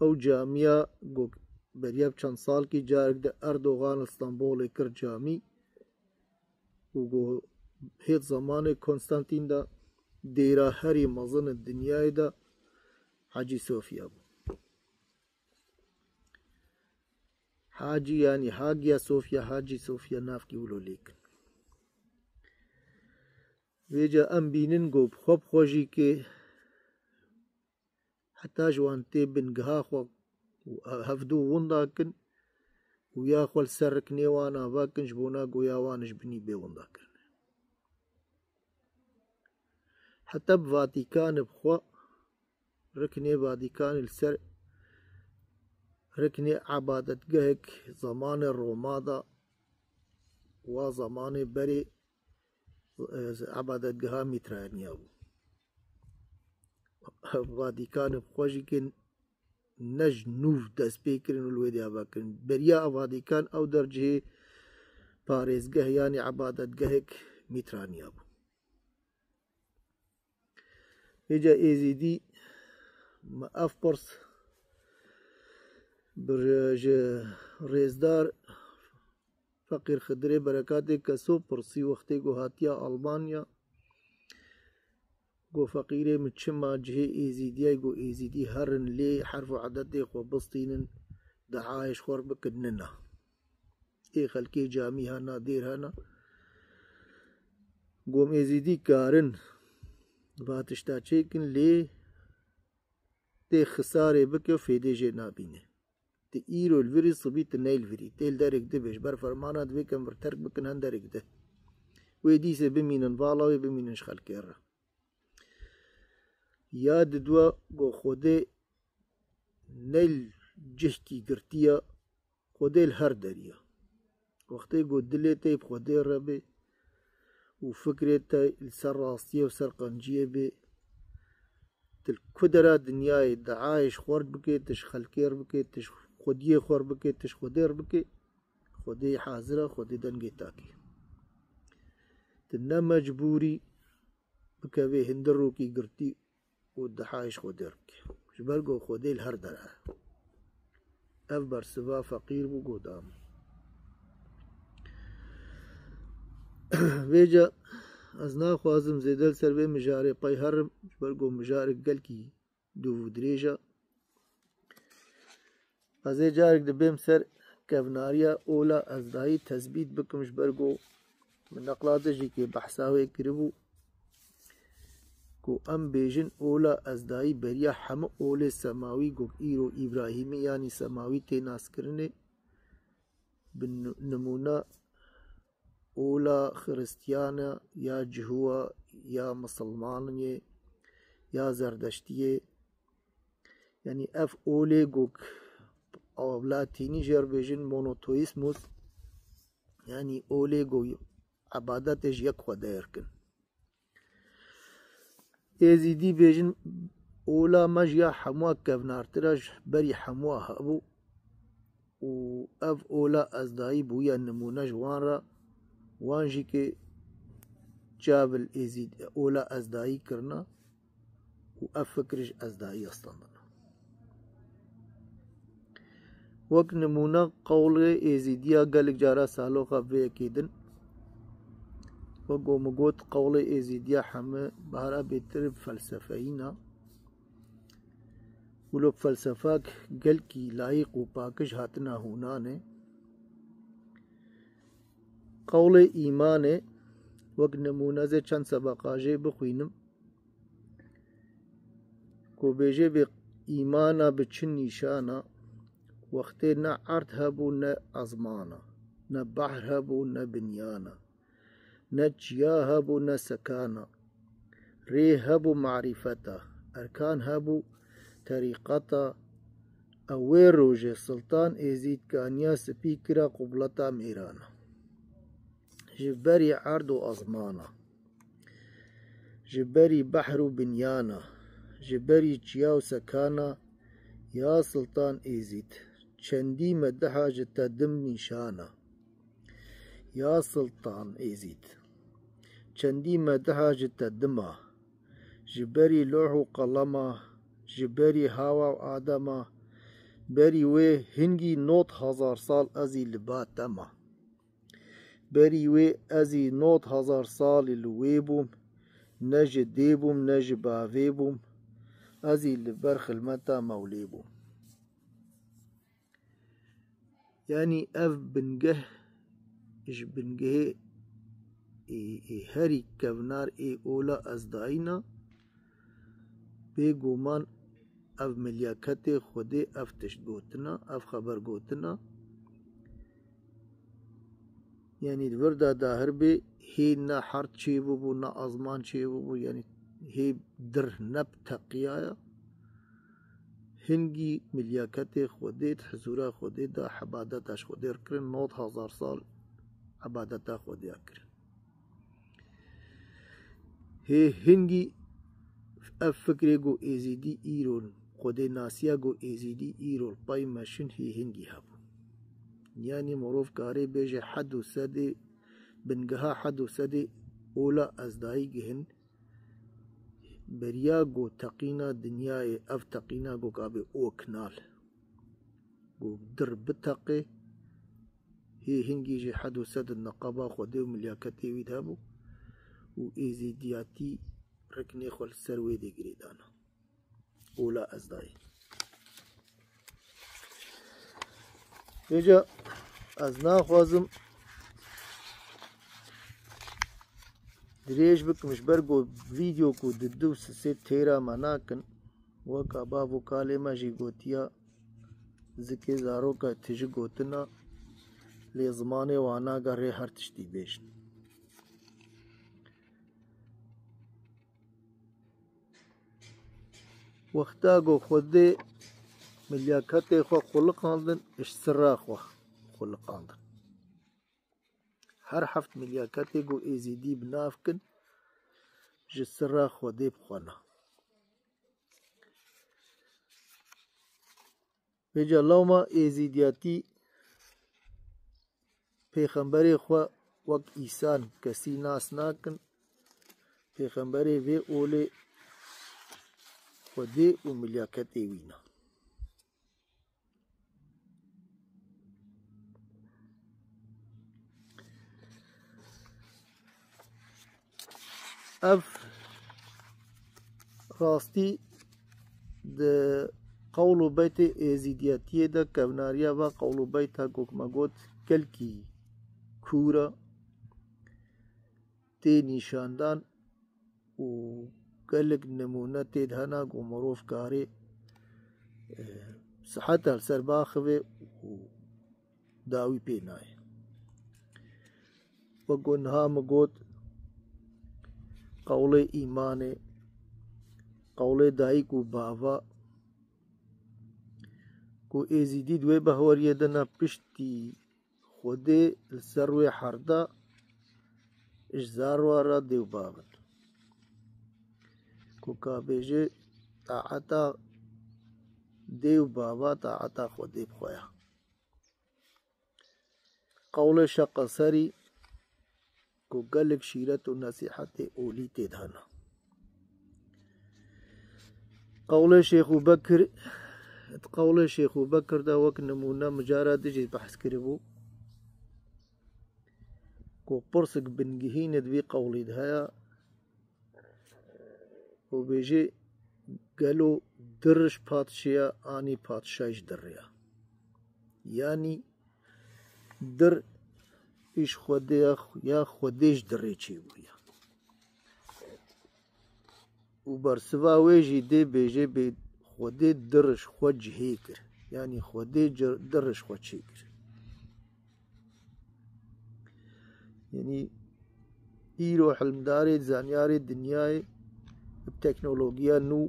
ew camiya ku beriya bi çend salkî carek de Erdogan li Stenbolê kir camî û ku hêt zemanê Konstantîn de dêra herî mezin ê dinyayê de Hacî Sofiya bû. Hacî, yanî Hagia Sophia, Hacî Sofiya navkî wilo lêkin. Vêca em bînin ku bi xwe bi xwe jî ke heta ji wan tê bingeha xwe û hevdû winda kin û ya xwe li ser riknê wan ava kin, ji bona goya wan ji binî bê winda kirin. Heta bi Vatîkanê bi xwe, riknê Vatîkanê li ser riknê ebadetgehek zemanê Roma de, wa zemanê berê, e, ebadetgeha Mîtraniya bû. Vatîkanê bi xwe jî ke ne ji nû dest pê kirin û li wê de ava kirin. Beriya Vatîkan ew der cihê parêzgeh, yanî ebadetgehek Mîtraniya bû. Vêca Êzîdî me ev pirs bi ji rêzdar Feqîr Xidirê Berekatê Keso pirsî wextê ku hatiya Almanya. Got, "Feqîrê min, çima cihê Êzîdiyê, got, Êzîdî herin lê herf û edetê xwe bistînin, duayê ji xwe re bikin?" Nina. Ê xelkê camî hena, dêr hena. Gom Êzîdî karin va tişta çêkin, lê tê xisarê bike û fêdê jê nabîne. Ti îro li virî, sibî ti ney li virî. Tê li derek dibê, ji ber fermana divê kem vir terk bikin, hen derek di. Wê dîsê bimînin vala wê, bimînin ji xelkê re. Ya di dua go Xwedê ney li cihkî girtiya Xwedê li her derî ye. Wextê ku dilê te bi Xwedê re bê û fikrê te li ser rastiyê û ser qenciyê bê, tu li ku dera dinyayê diayê ji xwe re bikê, tu ji xelkê re bikê, tu ji xwediyê xwe re bikê, tu ji Xwedê re bikê, Xwedê hazir e, Xwedê dengê te kê. Tu ne mecbûrî bikevê hindirokî girtî û diayê ji Xwedê re bikê. Ji ber ku Xwedê li her der e. Ev bersiva feqîr bû, got, "Amin." Vêca ez naxwazim zêde li ser vê mijarê pey herim, ji ber ku mijarek gelkî dûv û dirêj e. Ez ê carek dibêm ser kevnariya ola ezdayî tezbît bikim, ji ber ku min neqla dijîkê behsa wê kiribû ku em bêjin ola ezdayî beriya hemû olê semawî ku îro Îbrahîmî yanî semawî tê naskirinê, bi nimûne ola xiristiyana ya cihûa ya misilmaniyê ya zerdeştiyê. Yanî ev olê ku latînî jê re bêjin monoteîsmus, yanî olê ku ebadetê ji yek Xwedê re kin. Êzîdî bêjin ola me ji ya hemûa kevnartir e, ji berî hemûa hebû û ev ola ezdayî bûye nimûne ji wan re, wan jî ki çav li êzîd-, ola ezdayî kirine û ev fikir ji ezdayî standine. Wek nimûne qewlê êzîdiya gelek cara saloxa vê yekê din. Wek ku min got, qewlê êzîdiya heme bahra bêtir felsefeyî ne. Wilo felsefak gelkî layîq û pakiş hatina hûnanê. Qewlê îmanê, wek nimûne ez ê çend sebeqa jê bixwînim, ku bêje bê îmana bi çi nîşana, wextê ne erd hebû ne ezmana, ne behr hebû ne binyana, ne çiya hebû ne sekana, rê hebû marîfeta, erkan hebû terîqeta, ew wê rojê Siltan Êzîd kaniya spî kira qubleta mêrana. Ji berî erd û ezmana, ji berî behr û binyana, ji berî çiya û sekana, ya Siltan Êzîd, çendî me daha ji te dim nîşana. Ya Siltan Êzîd, çendî me daha ji te dima, ji berî loh û qelema, ji berî hawa û adema, berî wê hingî nod hezar sal ez î li ba te ma. Berî wê ez î nod hezar salî li wê bûm, ne ji dê bûm, ne ji bavê bûm, ez î li ber xilmeta Mewlê bûm. Yanî ev bingeh ji bingehê ê, ê herî kevnar ê ola ezdayîna, bêguman ev milyaketê Xwedê, ev tişt gotina, ev xeber gotina, yanî di vir de dahir bê, hê ne herd çêbûbû, ne ezman çêbûbû, yanî hê dir ne bi teqiyaya. Hingî milyaketê Xwedê di hizûra Xwedê de hebadeta ji Xwedê re kirin, nod hezar sal hebadeta Xwedê ya kirin. Hê hingî ev fikrê ku Êzîdî îro, Xwedê nasiya ku Êzîdî îro li pey meşin hê hingî hebû. Yanî mirov karê bêje hed û sedê, bingeha hed û sedê ola ezdayî gihin, beriya ku teqîna dinyayê, ev teqîna ku kabê oknal, ku dir biteqê, hê hingî jî hed û sed neqaba Xwedê û milyaketê wî de hebû û êzîdiyatî riknê xwe li ser wê dê girêdana. Ola ezdayî. Vêca ez naxwazim dirêj bikim, ji ber ku vîdeo ku di du sisê têra me nakin, weka bav û kalê me jî gotiya, zikê zaroka tiji gotina, lê zimanê wana gerê her tiştî bêjin. Wexta ku Xwedê milyaketê xwe xuliqandin, ji sira xwe xuliqandin. Her heft milyaketê ku Êzîdî bi nav kin, ji sira Xwedê bi xwe ne. Vêca lewma Êzîdiyatî pêxemberê xwe wek îsan kesî nas nakin, pêxemberê vê olê Xwedê û milyaketê wî ne. Ev rastî di qewl û beytê êzîdiyetiyê de kevnariya va qewl û beyta ku me got gelkî kûr e, tê nîşandan û gelek nimûne tê de hene ku mirov karê, e, siheta li ser biaxive û dawî pê nayê. Wek ku niha min got, qewlê îmanê, qewlê dayik û bava, ku Êzîdî di wê behweriyê de ne piştî Xwedê li ser wê herda ji zarwa re dê û bav in. Ku ka bêje taeta dê û bava taeta Xwedê bi xwe ye. Qewlê Şeqeserî ku gelek şîret û nesîhetê olî tê de hene. Qewlê Şêx û Bekir, di qewlê Şêx û Bekir de wek nimûne min cara din jî behs kiribû, ku pirsek bingehîn di vî qewlî de heye, û bêjê, gelo dir ji padşê ye anî padşa ji dirê ye? Yanî dir îş Xwedê ye ya Xwedê ji dirê çêbûye? Û bersiva wê jî dê bêjê bê Xwedê dir ji xwe cihê kir. Yanî Xwedê ci-, dir ji xwe çêkir. Yanî îro hilmdarê, zanyarê dinyayê bi teknolojiya nû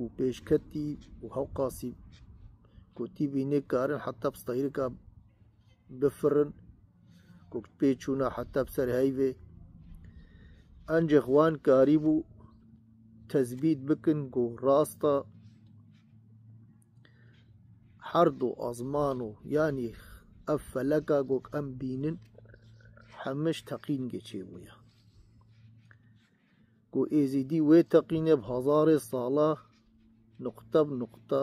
û pêşketî û hewqasî ku tî bînê karin heta bi steyrika bifirin, ku pê çûna heta bi ser heyvê. Ancîx wan karîbû tezbît bikin ku rasta her du azman û, yanî ev feleka ku em bînin, hemiş teqîngê çêbûye. Ku Êzîdî wê teqînê bi hezarê sala nuqte bi nuqte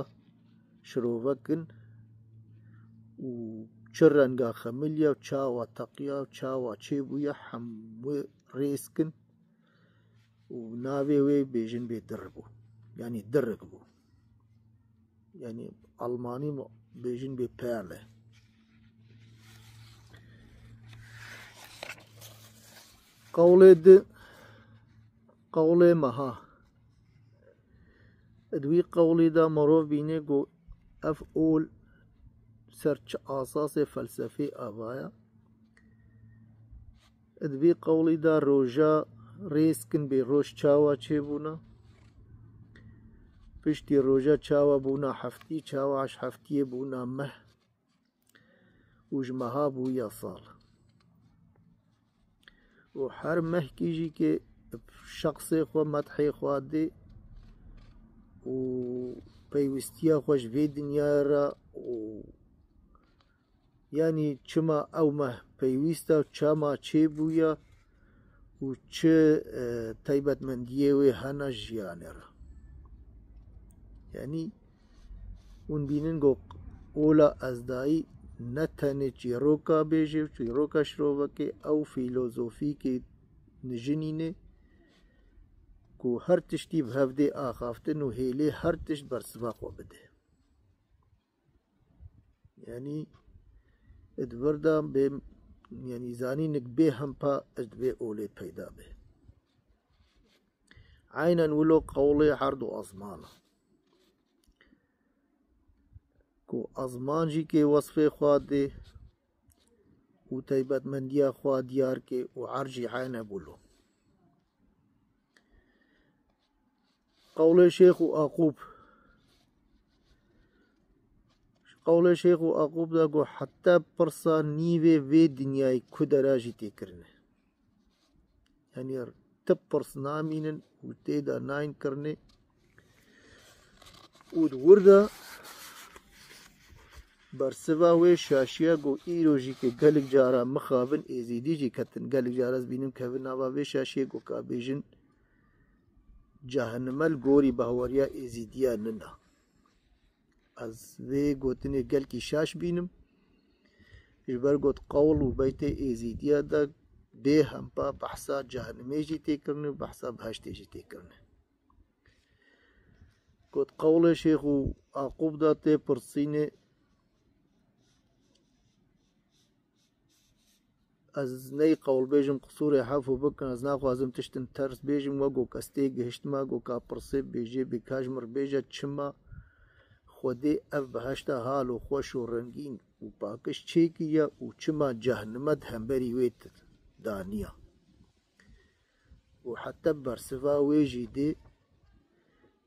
şirove kin û çi renga xemiliya û çawa teqiya û çawa çêbûye hemû rêz kin û navê wê bêjin bê dir bû. Yanî dirik bû. Yanî Almanî bêjin bê Perle. Qewlê di, qewlê meha. Di wî qewlî de mirov bîne ku ev ol ser çi asasê felsefê avaye. Di vî qewlî de roja rêz kin bê roj çawa çêbûna. Piştî roja çawa bûna heftî, çawa ji heftiyê bûna meh û ji meha bûya sal. Û her mehkî jî ke şexsê xwe, medhê xwe dê û peywistiya xwe ji vê dinyayê re û yanî çima ew meh peywîst e, çima çêbûye û çi, e, taybetmendiyê wê hene jiyanê re. Yanî hûn bînin ku ola ezdayî ne tenê çîroka bêjê û çîroka şirovekê, ew fîlozofîkê nijinînê ku her tiştî bi hev dê axaftin û hêlê her tişt bersiva xwe bide. Yanî di vir de bê, yanî zanînik bê hempa ji vê olê peyda be. Eynen wilo qewlê her du azman e. Ku azman jî kê wesfê xwe dê û taybetmendiya xwe diyar kê û erd jî eyne wilo. Qewlê Şêx û Aqûb. Qewlê Şêx û Aqûb de got, heta pirsa nîvê vê dinyayê ku dera jî tê kirine. Yanî ti pirs namînin û tê de nayên kirinê. Û di wir de bersiva wê şaşiya ku îro jî ke gelek cara mixabin êzîdî jî ketin. Gelek cara ez bînim kevin nava vê şaşiyê ku ka bêjin cehenime li gorî bahweriya êzîdiya nina. Ez vê gotinê gelkî şaş bînim. Ji ber got qewl û beytê êzîdiya de bê hempa behsa cehenimê jî tê kirinê û behsa behiştê jî tê kirinê. Got qewlê Şêx û Aqûb de tê pirsînê. Ez ney qewl bêjim, qisûrê hefû bikin, ez naxwazim tiştin ters bêjim, wek ku ez tê gihiştima, ku ka pirsê bêjê bê ka ji mir bêje çima Xwedê ev behişta hal û xweş û rengîn û pakiş çêkiriye û çima cehnime di hemberî wê t-, daniya. Û heta bersiva wê jî dê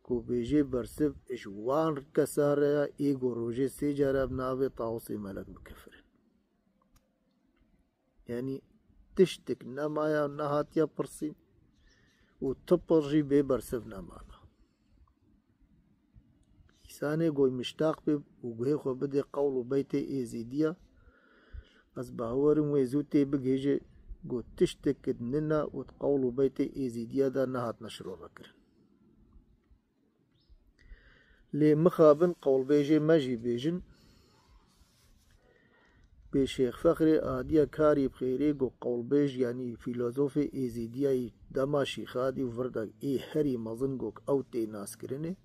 ku bêjê bersiv ji wan kesa re ya ê ku rojê sê cara bi navê Tawusê Melek bikefirin. Yanî tiştek nemaya û nehatiya pirsîn û tu pir jî bê bersiv nemana. Însanê goy miştaq bê û guhê xwe bidê qewl û beytê êzîdiya, ez bawerim wê zû tê bigihêje ku tiştek nina û di qewl û beytê êzîdiya de nehatine şirove kirin. Lê mixabin qewlbêjê me jî bêjin. Bê Şêx Fexrê Adiya Karî bi xêrê got qewlbêj, yanî fîlozofê êzîdiyayî dema Şîxadî û virda ê herî mezin got ew tê naskirinê.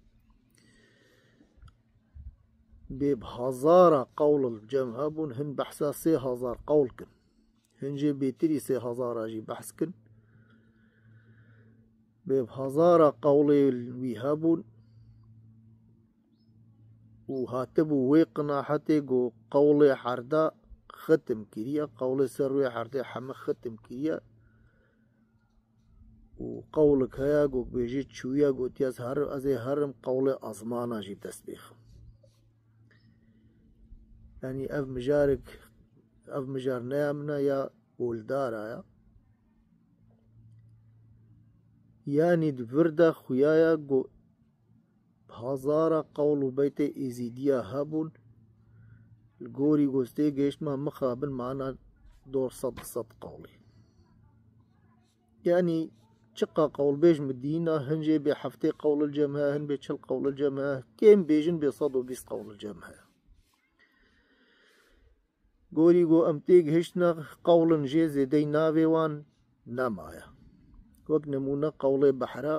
Bê bi hezara qewl li cem hebûn, hin behsa sê hezar qewl kin. Hin jê bêtirî sê hezara jî behs kin. Bê bi hezara qewlê wî hebûn û hatibû wê qinahetê ku qewlê herda xitim kiriye, qewlê ser wê herdê heme xitim kiriye û qewlik heye ku bêjî çûye gotiye ez her, ez ê herim qewlê ezmana jî dest bêxim. Yanî ev mijarek, ev mijar neya min e ya oldara ya. Yanî di vir de xuya ya ku hezara qewl û beytê êzîdiya hebûn, li gorî gostê gêştma mixabin mana dor sed sed qewlê. Yanî çiqa qewlbêj mi dîna, hin jê bê heftê qewl li cem heye, hin bê çil qewl li cem heye, kêm bêjin bê sed û bîst qewl li cem heye. Gorî ku em tê gihiştina qewlin jê zêdey navê wan nemaye. Wek nimûne qewlê behra,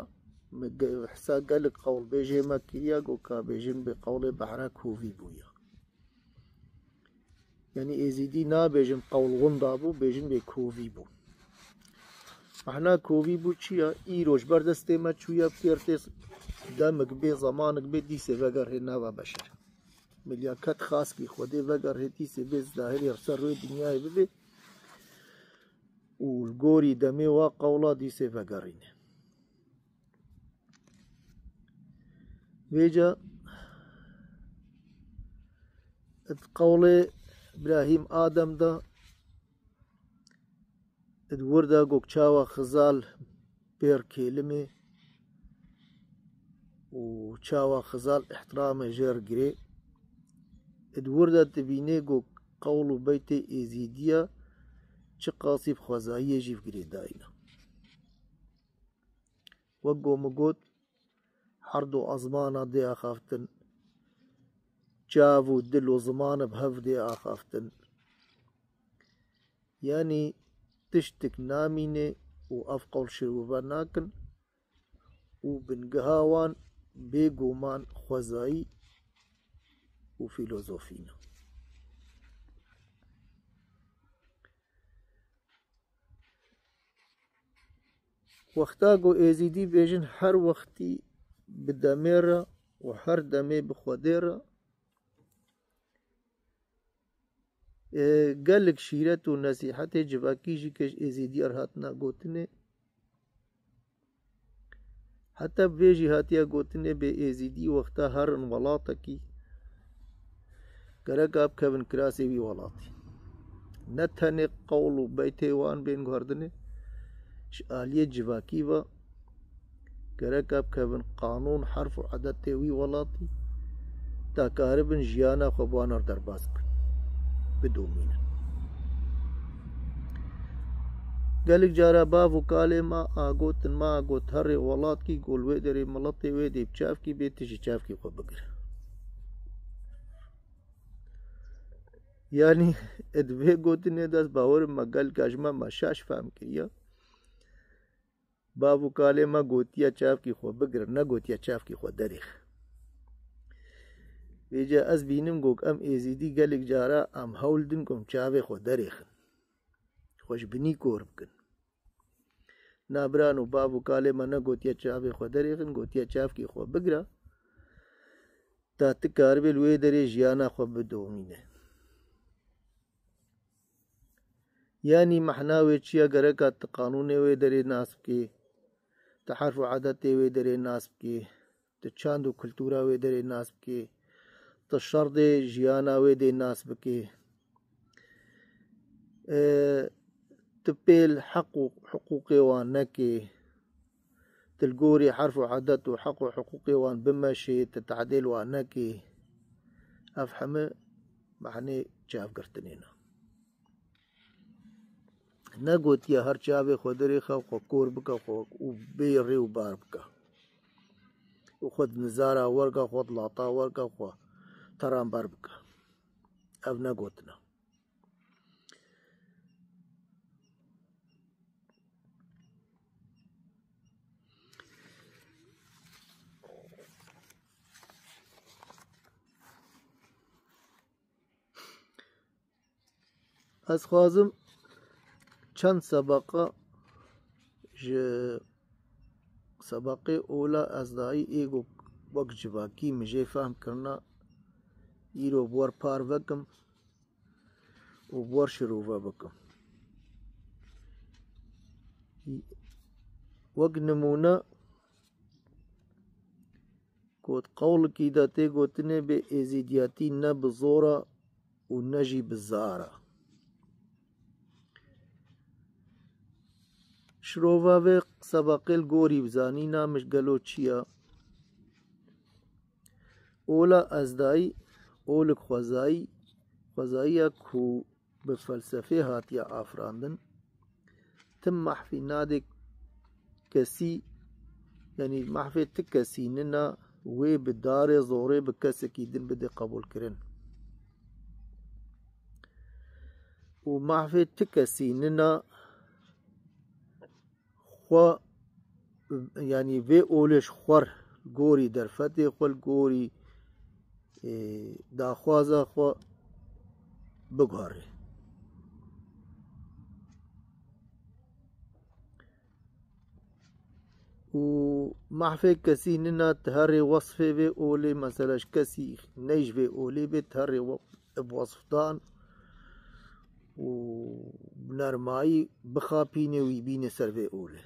mi ge-, hisa gelek qewlbêjê me kiriye ku ka bêjin bê qewlê behra kovî bûye. Yanî êzîdî nabêjin qewl winda bû, bêjin bê kovî bû. Mehna kovî bû çi ya? Îro ji ber destê me çûye, pêrtê demik bê, zemanik bê, dîsê vegerhê nava beşer. Milyaket xaskî Xwedê vegerhê dîsê bê zahirê ser rûyê dinyayê bibê û li gorî demê wa qewla dîsê vegerîne. Vêca di qewlê Îbrahîm Adem de di wir de gok çawa Xizal pêr kêlimê û çawa Xizal îhtiramê jêr girê. Di wir de dibînê gok qewl û beytê êzîdiya çiqasî bi xwezayiyê jî bi girêdayî ne. Wek ku min got, herd û ezmana dê axaftin, çav û dil û ziman bi hev dê axaftin. Yanî tiştik namîne û ev qewl şirove nakin û bingeha wan bêguman xwezayî û fîlozofî ne. Wexta ku êzîdî bêjin her wextî bi demê re û her demê bi Xwedê re, e, gelek şîret û nesîhetê civakî jî ke ji êzîdiyê re hatine gotinê. Heta bi vê jî hatiye gotinê bê êzîdî wexta herin welatekî, gereka bikevin kirasê wî welatî. Ne tenê qewl û beytê wan bên guherdinê, ji aliyê civakî ve gereka bikevin qanûn, herf û edetê wî welatî, ta karibin jiyana xwe bi wan re derbas bikin, bidomînin. Gelek cara bav û kalê me a gotin, me a got, herê welatkî ku li wê derê miletê wê dê bi çavkî bê, tu jî çavkî xwe bigire. Yanî, di vê gotinê de ez bawerim me gelka ji me, me şaş fehm kiriye. Bav û kalê me gotiye çavkî xwe bigire, negotiye çavkî xwe derêxe. Vêca ez bînim ku em Êzîdî gelek cara em hewl din ku em çavê xwe derêxin. Xwe ji binî kor bikin. Na birano, bav û kalê me negotiye çavê xwe derêxin, gotiye çavkî xwe bigire. Ta tu karibê li wê derê jiyana xwe bidomîne. Yanî mehna wê çi ye? Gereka tu qanûnê wê derê nas bikê, tu herf û edetê wê derê nas bikê, tu çand û kultura wê derê nas bikê, tu şerdê jiyana wê dê nas bikê. E, tu pêl heq û hiqûqê wan nekê, tu li gorî herf û edet û heq û hiqûqê wan bimeşê, tu tehdê li wan nekê. Ev heme mehnê çavgirtinê ne. Negotiye her çavê xwe derêxe, xwe kor bike, xwe û bê rê û bar bike. Û xwe di nizara werke, xwe di lata werke, xwe teranber bike. Ev negotin e. Ez xwazim çend sebeqa ji sebaqê ola ez dayî ê ku wek civakî min jê fehm kirina, îro bi we re par vekim û bi we re şirove bikim. Wek nimûne, ku di qewlikî de tê gotinê bê êzîdiyatî ne bi zor e û ne jî bi zar e. Şirova vê sebaqê li gorî bizanîna min gelo çi ye? Ola ez dayî, olik xwezayî, xwezayî ye ku bi felsefê hatiye afirandin. Tim mahfî nadê kesî, yanî mahfê ti kesî nina wê bi darê zorê bi kesekî din bide qebûlkirin. Û mahfê ti kesî nina xwe, yanî vê olê ji xwe re, li gorî derfetê xwe, li gorî, ê, daxwaza xwe biguherê. Û mahfê kesî nina, tu herê wesfê vê olê, mesela ji kesî ney ji vê olê bê, tu herê we-, bi wesfdan û bi nermayî bixapînê wî bînê ser vê olê.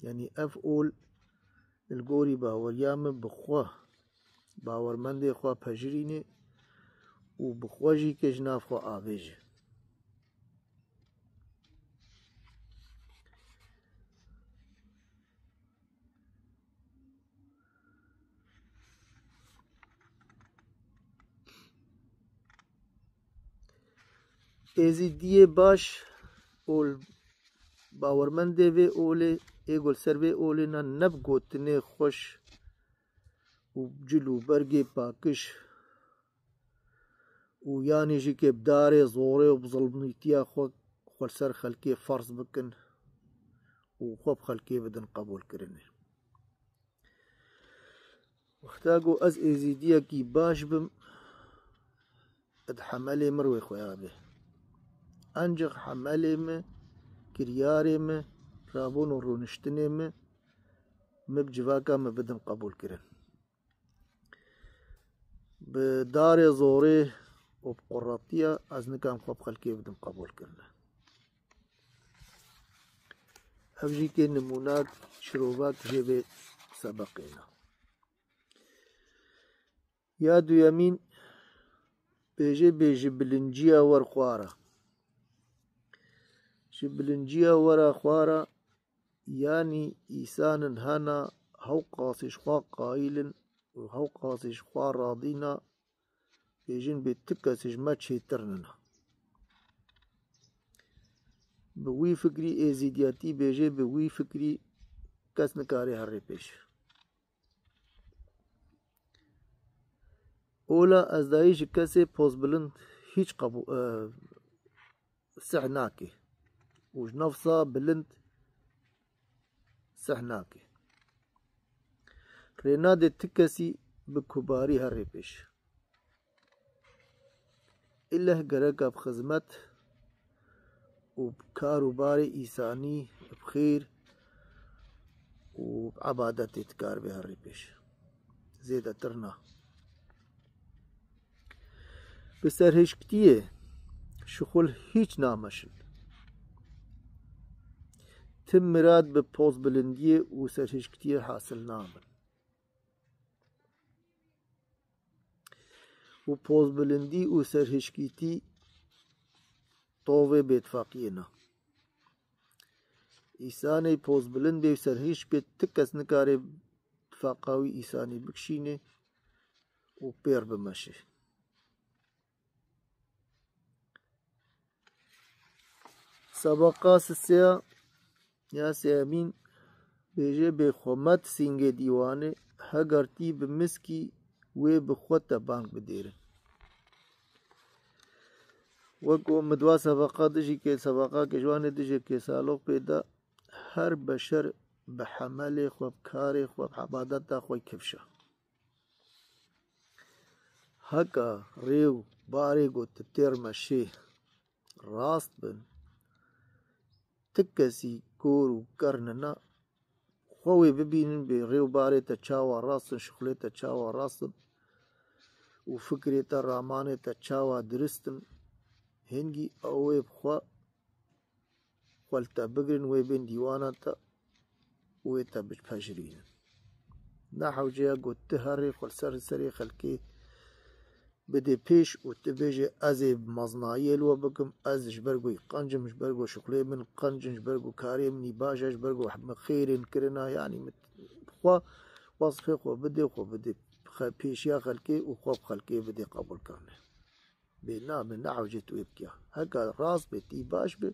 Yanî ev ol li gorî baweriya min bi xwe, bawermendê xwe pejirînê û bi xwe jî ke ji nav xwe avêje. Êzîdiyê baş û bawermendê vê olê, ê ku li ser vê olê ne, ne bi gotinê xweş û cil û bergê pakiş û yanî jî ke bi darê zorê û bi zilmîtiya xwe, xwe li ser xelkê ferz bikin û xwe bi xelkê bidin qebûlkirinê. Wexta ku ez êzîdiyekî baş bim, di hemelê min rûyê xwe ya bê. Ancaq hemelê min, kiryarê min, rabûn û rûniştinê min, min bi civaka min bidin qebûlkirin. Bi darê zorê û bi quretiya ez nikarim xwe bi xelkê bidim qebûlkirine. Ev jî kê nimûnak, şirovak jê vê sebeqê ne. Ya duyemîn, Bêje bê ji bilinciya wer xwara. Ji bilinciya wera xwara, yanî îsanin hena hewqasî ji xwe qayîl in û hewqasî ji xwe radîna, bêjin bê ti kesî ji me çêtir nina. Bi wî fikrî êzîdiyatî bêje, bi wî fikrî kes nikare herê pêş. Ola ez dayî ji kesê pozbilind hîç qebû-, e, sih nake. Û ji nefsa bilind sih nake. Rê nade ti kesî bi kubarî herê pêş. Îleh gereka bi xizmet û bi kar û barê îsanî, bi xêr û bi ebadetê dikar bê herî pêş. Zêdetir na. Bi serhişkitiyê şixul hîç nameşin. Tim mirad bi pozbilindiyê û serhişkitiyê hasil nabin. Û pozbilindî û serhişkîtî tovê bêtifaqiyê ne. Îsanê pozbilind bê û serhişk bê, ti kes nikare tifaqa wî îsanî bikişîne û pêr bimeşe. Sebaqa sisiya ya sêyemîn bêje bê xwe met sîngê dîwanê, heger tî bi miskî wê bi xwe te bang bidêrin. Wek ku min dwa sebaqa dijî kê, sebaqa kê ji wanê dijê kê saloq pê de, her beşer bi hemelê xwe, bi karê xwe, bi hebadeta xwe kifşa. Heka rê û barê ku tu têr meşê rast bin, ti kesî kor û ker nina, xwe wê bibînin bê rê û barê te çawa rast in, şixulê te çawa rast in û fikrê te, ramanê te çawa dirist in, hingî ew ê bi xwe xwe li te bigirin, wê bên dîwana te û wê te bipejirînin. Ne hewce ye ku tu herê xwe li ser serê xelkê bidê pêş û tu bêjê, ez ê mezinayiyê li we bikim, ez ji ber ku qenc im, ji ber ku şixulê min qenc in, ji ber ku karê min î baş e, ji ber ku min xêrên kirina, yanî min xwe wesfê xwe bidê, xwe bidê xe-, pêşiya xelkê û xwe bi xelkê bidê qebûlkirinê. Bê nabe, ne hewcê tu wê bikiya. Heka rast be, tî baş be,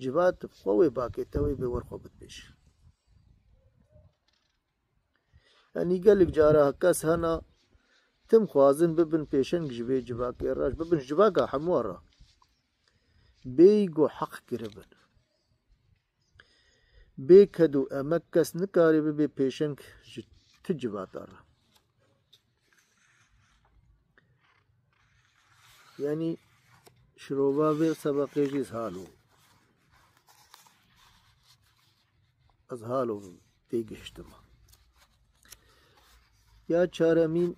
civat xwe wê bakê te wê bê wer xwe bidpêş. Yanî gelek cara kes hena, tim xwazin bibin pêşeng ji vê civakê re, bibin ji civaka hemû re. Bêyî ku heq kiribin. Bê ked û emek kes nikare bibe pêşeng ji ti civata re. Yanî şirova vê sebeqê jî ez halo. Ez halo têgihiştim. Ya çaremîn,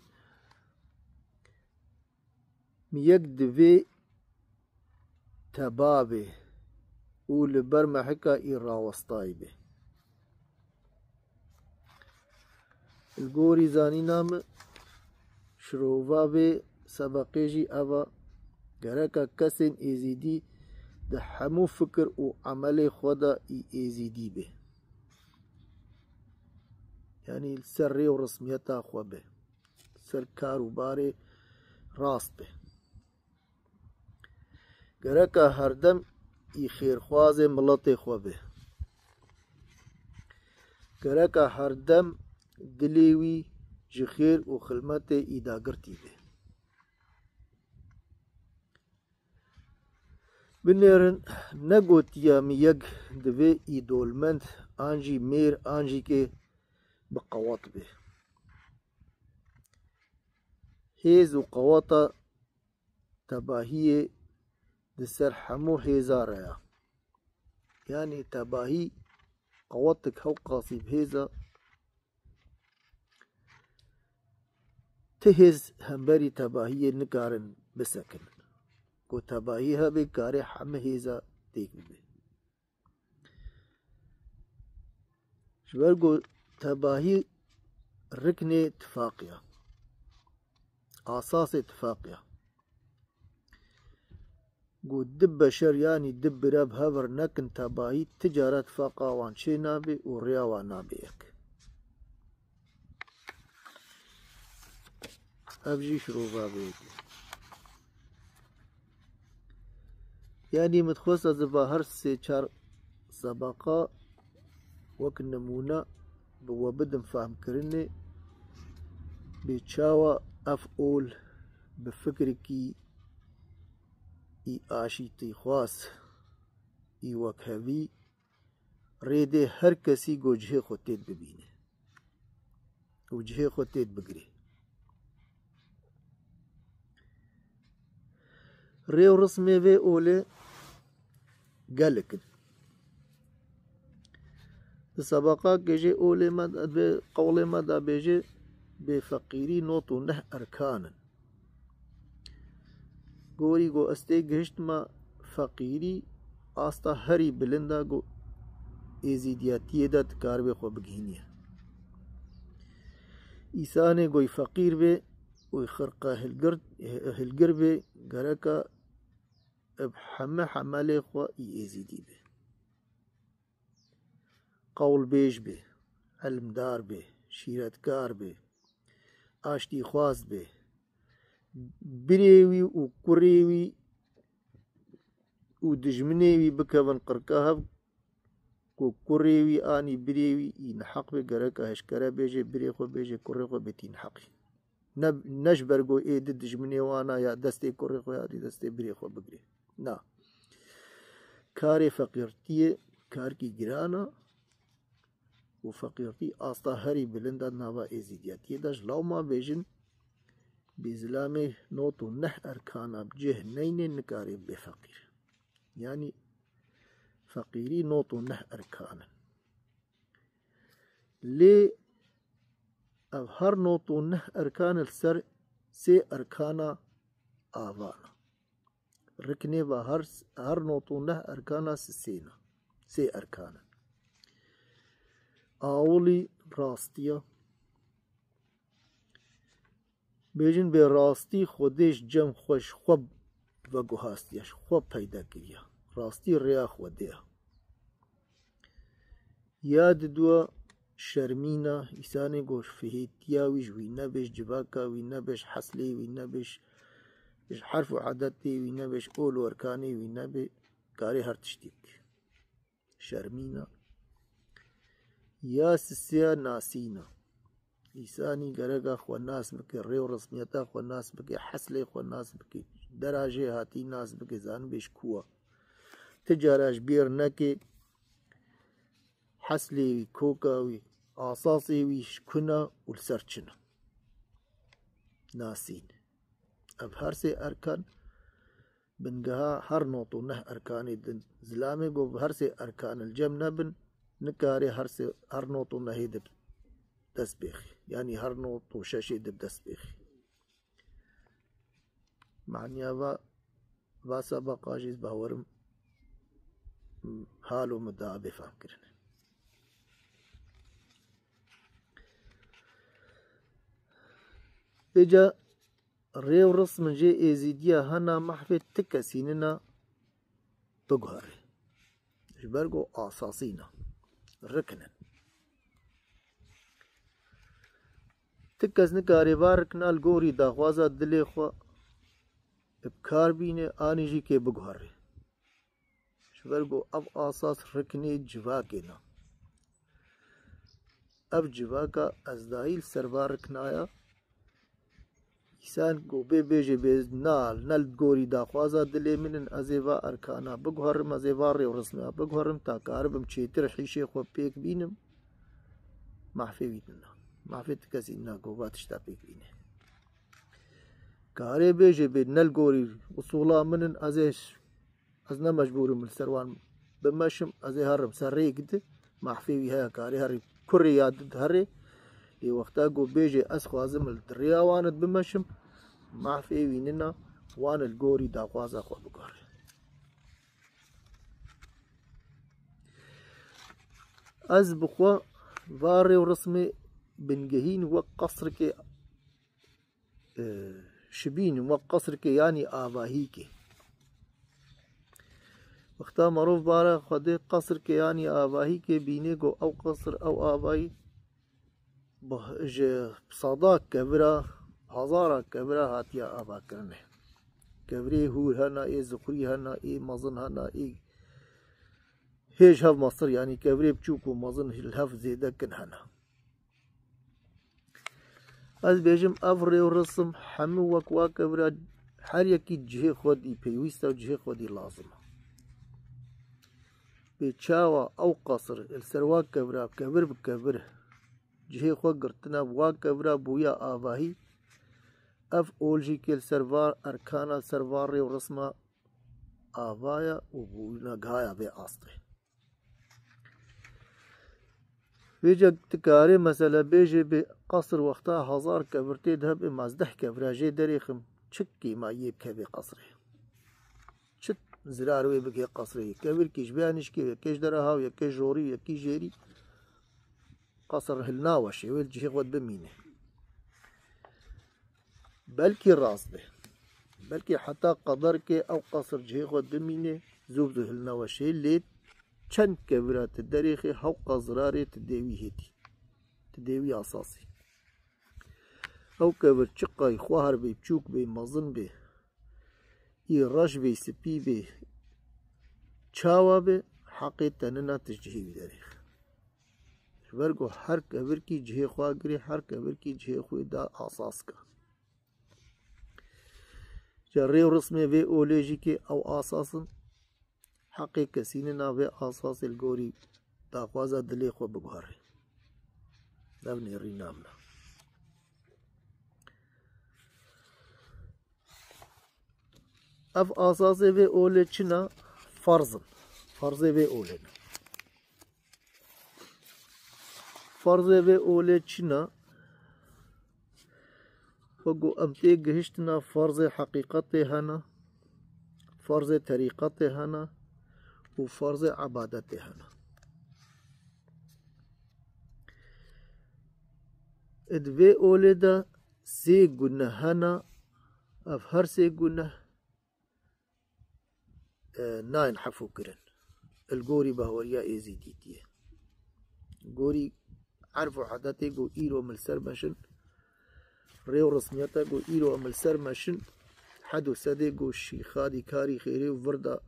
mi yek divê teba bê û li ber mehika î rawestayî bê. Li gorî zanîna min, şirova vê sebeqê jî ev e, gereka kesên êzîdî di hemû fikir û emelê xwe de î êzîdî bê. Yanî li ser rê û resmiyeta xwe be, li ser kar û barê rast be. Gereka herdem î xêrxwazê miletê xwe be. Gereka herdem dilê wî ji xêr û xilmetê î dagirtî be. Binêrin, negotiya mi yek divê î dolmend an jî mêr an jî kê bi qewet be. Hêz û qeweta tebahiyê di ser hemû hêza re ye. Yanî tebahî qewetik hewqasî bi hêz e, ti hêz hemberî tebahiyê nikarin bisekinin. Ku tebahî hebe, karê hemî hêza têk bibe. Ji ber ku tebahî riknê tifaqê ye. Asasê tifaqê ye. Got, du beşer, yanî du bire bi hev re nekin tebahî, ti cara tifaqa wan çê nabe û rêya wan nabe yek. Ev jî şirova bê. Yanî min dixwest ez ê va her sê çar sebaqa wek nimûne bi we bidim fehmkirinê, bê çawa ev ol bi fikrekî î aşîtîxwaz, î wekhevî rê dê her kesî ku cihê xwe têt bibîne û cihê xwe têt bigirê. Rê û rismê vê olê gelek in. Di sebaqakê jê olê me de, vê qewlê me de bêje, bê feqîrî not û neh erkan in. Gorî ku ez tê gihiştime feqîrî, asta herî bilind e ku êzîdiyetiyê de dikaribê xwe bigihîniye. Îsanê ku feqîr bê û xirqe hilgir, hilgir bê, gereka bi heme hemelê xwe î êzîdî bê. Qewlbêj bê, ilmdar bê, şîretkar bê, aştîxwaz bê, birê wî û kurê wî û dijminê wî bikevin qirka hev, ku kurê wî anî birê wî î neheq bê, gereka hişkere bêje, birê xwe bêje, kurê xwe bêtî neheqî. Ne, ne ji ber ku ê di dijminê wan a ya destê kurê xwe ya dî destê birê xwe bigirê. Na. Karê feqîrtiyê karkî giran a û feqîrtî asta herî bilind a di nava êzîdiyetiyê de. Ji lawma bêjin, bê zilamê not û neh erkana bi cih neynê nikarê bê feqîr. Yanî feqîrî not û neh erkan in. Lê ev her not û neh erkan li ser sê erkana ava ne. Riknê ve her, her not û neh erkana sisê ne. Sê erkan in. Awilî rastiya. Bêjin bê rastî Xwedê ji cem xwe ji xwe veguhastiye, ji xwe peyda kiriye. Rastî rêya Xwedê ye. Ya diduwa şermîna, îsanê ku ji fihêtiya wî ji wî nebe, ji civaka wî nebe, ji heslê wî nebe, ji, ji herf û edetê wî nebe, ji ol û erkanê wî nebe, karê her tiştî bike. Şermîna. Ya sisiya nasîna. Îsanî gereka xwe nas bike, rê û resmiyeta xwe nas bike, heslê xwe nas bike, dera jê hatî nas bike, zanibê ji ku wa. Ti cara ji bîr neke, heslê wî, koka wî, asasê wî ji ku ne û li ser çi ne. Nasîn. Ev her sê erkan bingeha her not û neh erkanê din. Zilamê ku bi her sê erkan li cem nebin, nikarê her sê, her not û nehê de dest bêxî. Yanî her not û şeşê de dest bêxî. Maniya va, va sebeqa jî ez bawerim halo min da bê fehmkirin. Vêca rê û rismin jê êzîdiya hena mehfê ti kesî nina biguherê. Ji ber ku asasî ne. Riknin. Ti kes nikarê va rikna li gorî daxwaza dilê xwe bi kar bîne, anî jî kê biguherê. Ji ber ku ev asas riknê civakê ne. Ev civaka ez dayî li ser va riknaya, Îsan ku bê bêjê bê na, ne li gorî daxwaza dilê min in, ez ê va erkana biguherim, ez ê va rê û resmiya biguherim, ta karibim çêtir hîşê xwe pêk bînim, mafê wî nina. Mafê ti kesî nina ku va tişta pêk bîne. Karê bêjê bê ne li gorî usûla min in, ez ê Ez ne mecbûr im li ser wan bimeşim, ez ê herim ser rêk di, mafê wî heye karê herî kurê ya di herê. Lê wexta ku bêjê ez xwazim li rêya wan di bimeşim, mafê wî nina wan li gorî daxwaza xwe biguhere. Ez bi xwe va rê û rismê bingehîn wek qesrikê e, şibîn wek qesrikê yanî avahîkê. Wexta merov bara Xwedê qesr ke, yanî avahî ke, bînê ku ew qesr, ew avahî bi, ji sada kevira, hazara kevira hatiye avakirinê. Kevirê hûr hene, ê ziqurî hene, ê mezin hene, ê hêj hev mestir, yanî kevirê biçûk û mezin li hev zêde kin hene. Ez bêjim, ev rê û risim hemû wek wa kevira, her yekî cihê xwe dî pêwîst e û cihê xwe dî lazim e. Bê çawa ew qesir li ser wa kevira, kevir bi kevir cihê xwe girtine, bi wa kevira bûye avahî, ev ol jî kê li ser va erkana, li ser va rê û risma ava ye û bûne gihaya vê astê. Vêca tu karê mesele bêjê, bê qesir wexta hazar kevir tê de hebe, ma ez deh kevira jê derêxim, çi kêma yê bikevê qesirê? Çi zirar wê bike qesirê? Kevirkî ji vê nişkê, yekê ji dera haw, yekê ji jorî, yekî jêrî. Qesir hilnaweşê, wê li cihê xwe bimîne. Belkî rast be. Belkî heta qederkê ew qesir cihê xwe dimîne, zû bi zû hilnaweşê, lê çend kevira tu derêxê, hewqa zirarê tu dê wî hêtî. Tu dê wî asasî. Ew kevir çiqay xwehar bê, biçûk bê, mezin bê, î reş bê, spî bê, çawa bê, heqê te nina tu ji cihê wî derêxî. Ji ber ku her kevirkî cihê xwe girê, her kevirkî cihê xwe da asas ke. Ji rê û rismê vê olê jî kê ew asas in, heqê kesî nina vê asasê li gorî daxwaza dilê xwe biguherê. Ev nêrîna min e. Ev asasê vê olê çi ne? Ferz in. Ferzê vê olê ne. Ferzê vê olê çi ne? Wek ku em tê gihiştina, ferzê heqîqetê hene, ferzê terîqetê hene û ferzê ebadetê hene. Di vê olê de sê guneh hene, ev her sê guneh, e, nayên hefûkirin. Li gorî bahweriya Êzîdîtiyê. Gorî erf û edetê ku îro em li ser meşin, rê û resmiyeta ku îro em li ser meşin, hed û sedê ku şîxa dîkarî xêrê û virda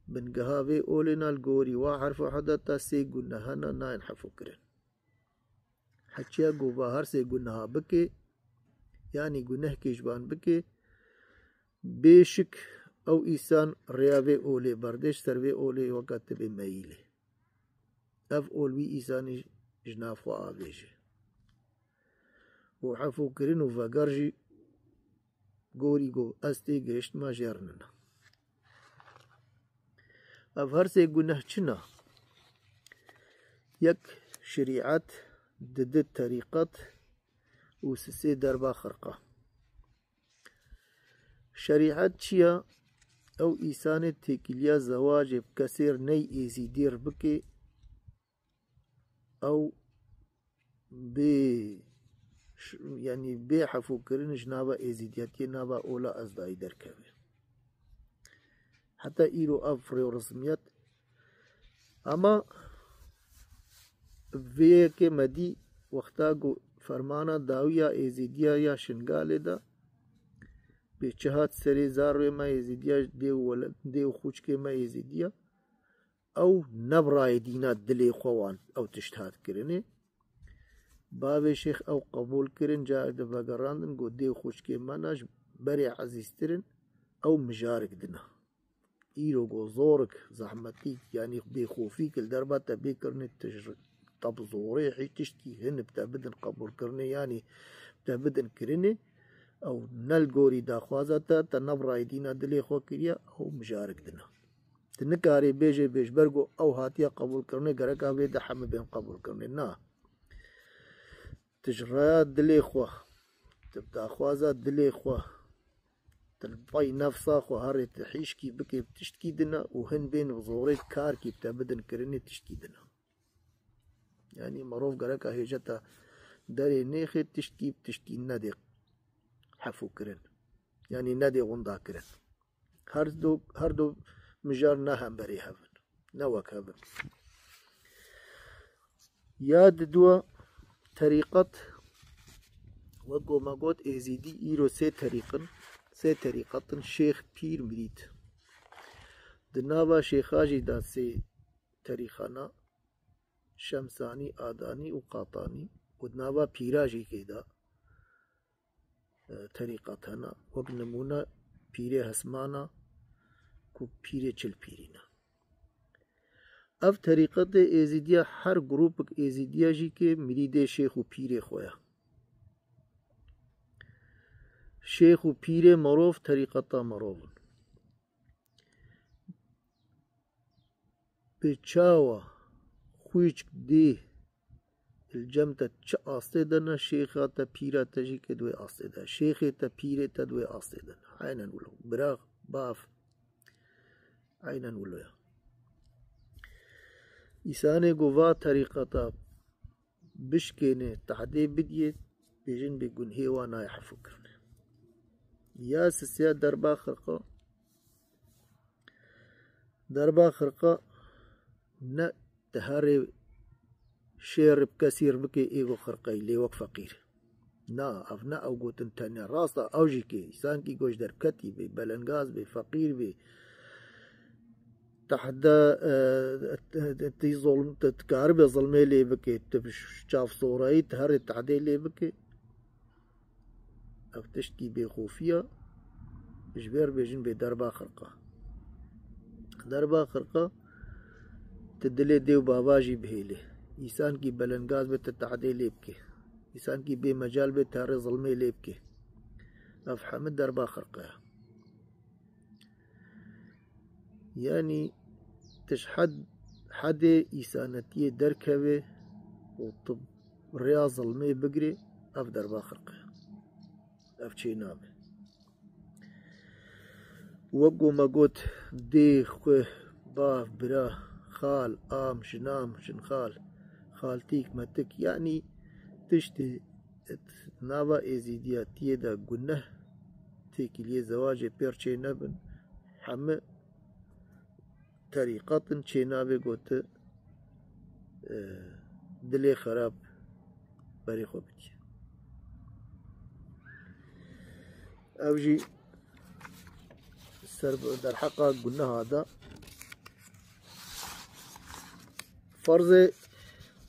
bingeha vê olê ne, li gorî wa erf û edeta sê guneh hene nayên hefûkirin. Heçiya ku va her sê guneha bike, yanî gunehkê ji van bike, bêşik ew îsan rêya vê olê berdê, ji ser vê olê weka tibê meyîlê. Ev ol wî îsanî ji nav xwe avêje. Û efûkirin û veger jî gorî ku ez tê gihiştime jêr nina. Ev her sê guneh çi ne? Yek şerîet, didi terîqet û sisê derba xirqa. Şerîet çi ye? Ew îsanê têkiliya zewacê bi kesê r ney êzîdî r bike, ew bê ş-, yanî bê hefûkirin ji nava êzîdiyetiyê, nava ola ezdayî derkeve. Heta îro ev rêwresmiyet, ama vê yekê me dî wexta ku fermana dawiya êzîdiya ya Şingalê de bê çi hat serê zarê me êzîdiya, dê û wele-, dê û xûçkê me êzîdiya, ew ne bi rayê dîna dilê xwe wan ew tişt hat kirinê. Bavê şêx ew qebûl kirin, carek di vegerandin, got, dê û xûçkê me ne ji berê ezîztir in, ew mijarik dina. Îro got, zorik, zehmetîk, yanî bêxofîk li derba te bê kirinê, tu ji te bi zorê hîç tiştkî hin bi te bidin qebûlkirinê, yanî bi te bidin kirinê, ew ne li gorî daxwaza te, te ne bi rayê dîna dilê xwe kiriye, ew mijarik dina. Tu nikarî bêjê, bê ji ber ku ew hatiye qebûlkirinê, gereka vê de hemî bên qebûlkirinê. Na. Tu ji raya dilê xwe, tu bi daxwaza dilê xwe, tu li pey nefsa xwe herê tu hîşkî bikê bi tiştkî dina û hin bên bi zorê karkî bi te bidin kirinê tiştkî dina. Yanî merov gereka hêjeta derê nêxê, tiştkî bi tiştkî nedê hefûkirin. Yanî nedê winda kirin. Her du, her du mijar ne hemberî hev in, ne wek hev in. Ya diduwa terîqet, wek ku me got, êzîdî îro sê terîq in, sê terîqet in: şêx, pîr, mirîd. Di nava şêxa jî de sê terîqan e: Şemsanî, Adanî û Qatanî, û di nava pîra jî kê de, e, terîqet hene. Wek nimûne pîrê Hesmana ku pîrê çil pîrî ne. Ev terîqetê êzîdiya, her grûpik êzîdiya jî kê mirîdê şêx û pîrê xwe ye. Şêx û pîrê merov terîqeta merov in. Bi çawa xwîçk dê li cem te çi astê de ne, şêxa te, pîra te jî kê di wê astê de, şêxê te, pîrê te di wê astê de ne. Eynen wilo. Bira, bav. Eynen wilo ya. Îsanê ku va terîqeta bişkêne, tehdê bidiyê, bêjin bê gunhê wa nayê hefû kirine. Ya sisiya derba xirqa. Derba xirqa ne te herê şêr bi kesî r bikê ê ku xirqeyî lê wek feqîr. Na, ev ne ew gotin tenya. Rast e, ew jî kê, îsankî goş derketî bê, belengaz bê, feqîr bê, tehde, e, tî zolm, tu dikaribê zilmê lê bikê, tu bi ş-, çavsorayî tu herê tehdê lê bikê. Ev tiştkî bêxofiya, ji vê re bêjin bê derba xirqa. Derba xirqa, tu dilê dê û bava jî bihêlê. Îsankî belengaz bê, tu tehdê lê bikê. Îsankî bê mecal bê, tu herê zilmê lê bikê. Ev hemî derba xirqa ye. Yanî tu ji hed-, hedê îsanetiyê derkevê û tu rêya zilmê bigirê, ev derba xirqe. Ev çênabe. Wek ku me got, dê, xwe, bav, bira, xal, am, jinam, jinxal, xaltîk, metik, yanî tiştê nava êzîdiyatiyê de guneh têkiliyê zewacê pêr çê nebin, hemî terîqat in, çênabê ku tu, e, dilê xerab berê xwe bidî. Ev jî ser derheqa guneha de. Ferzê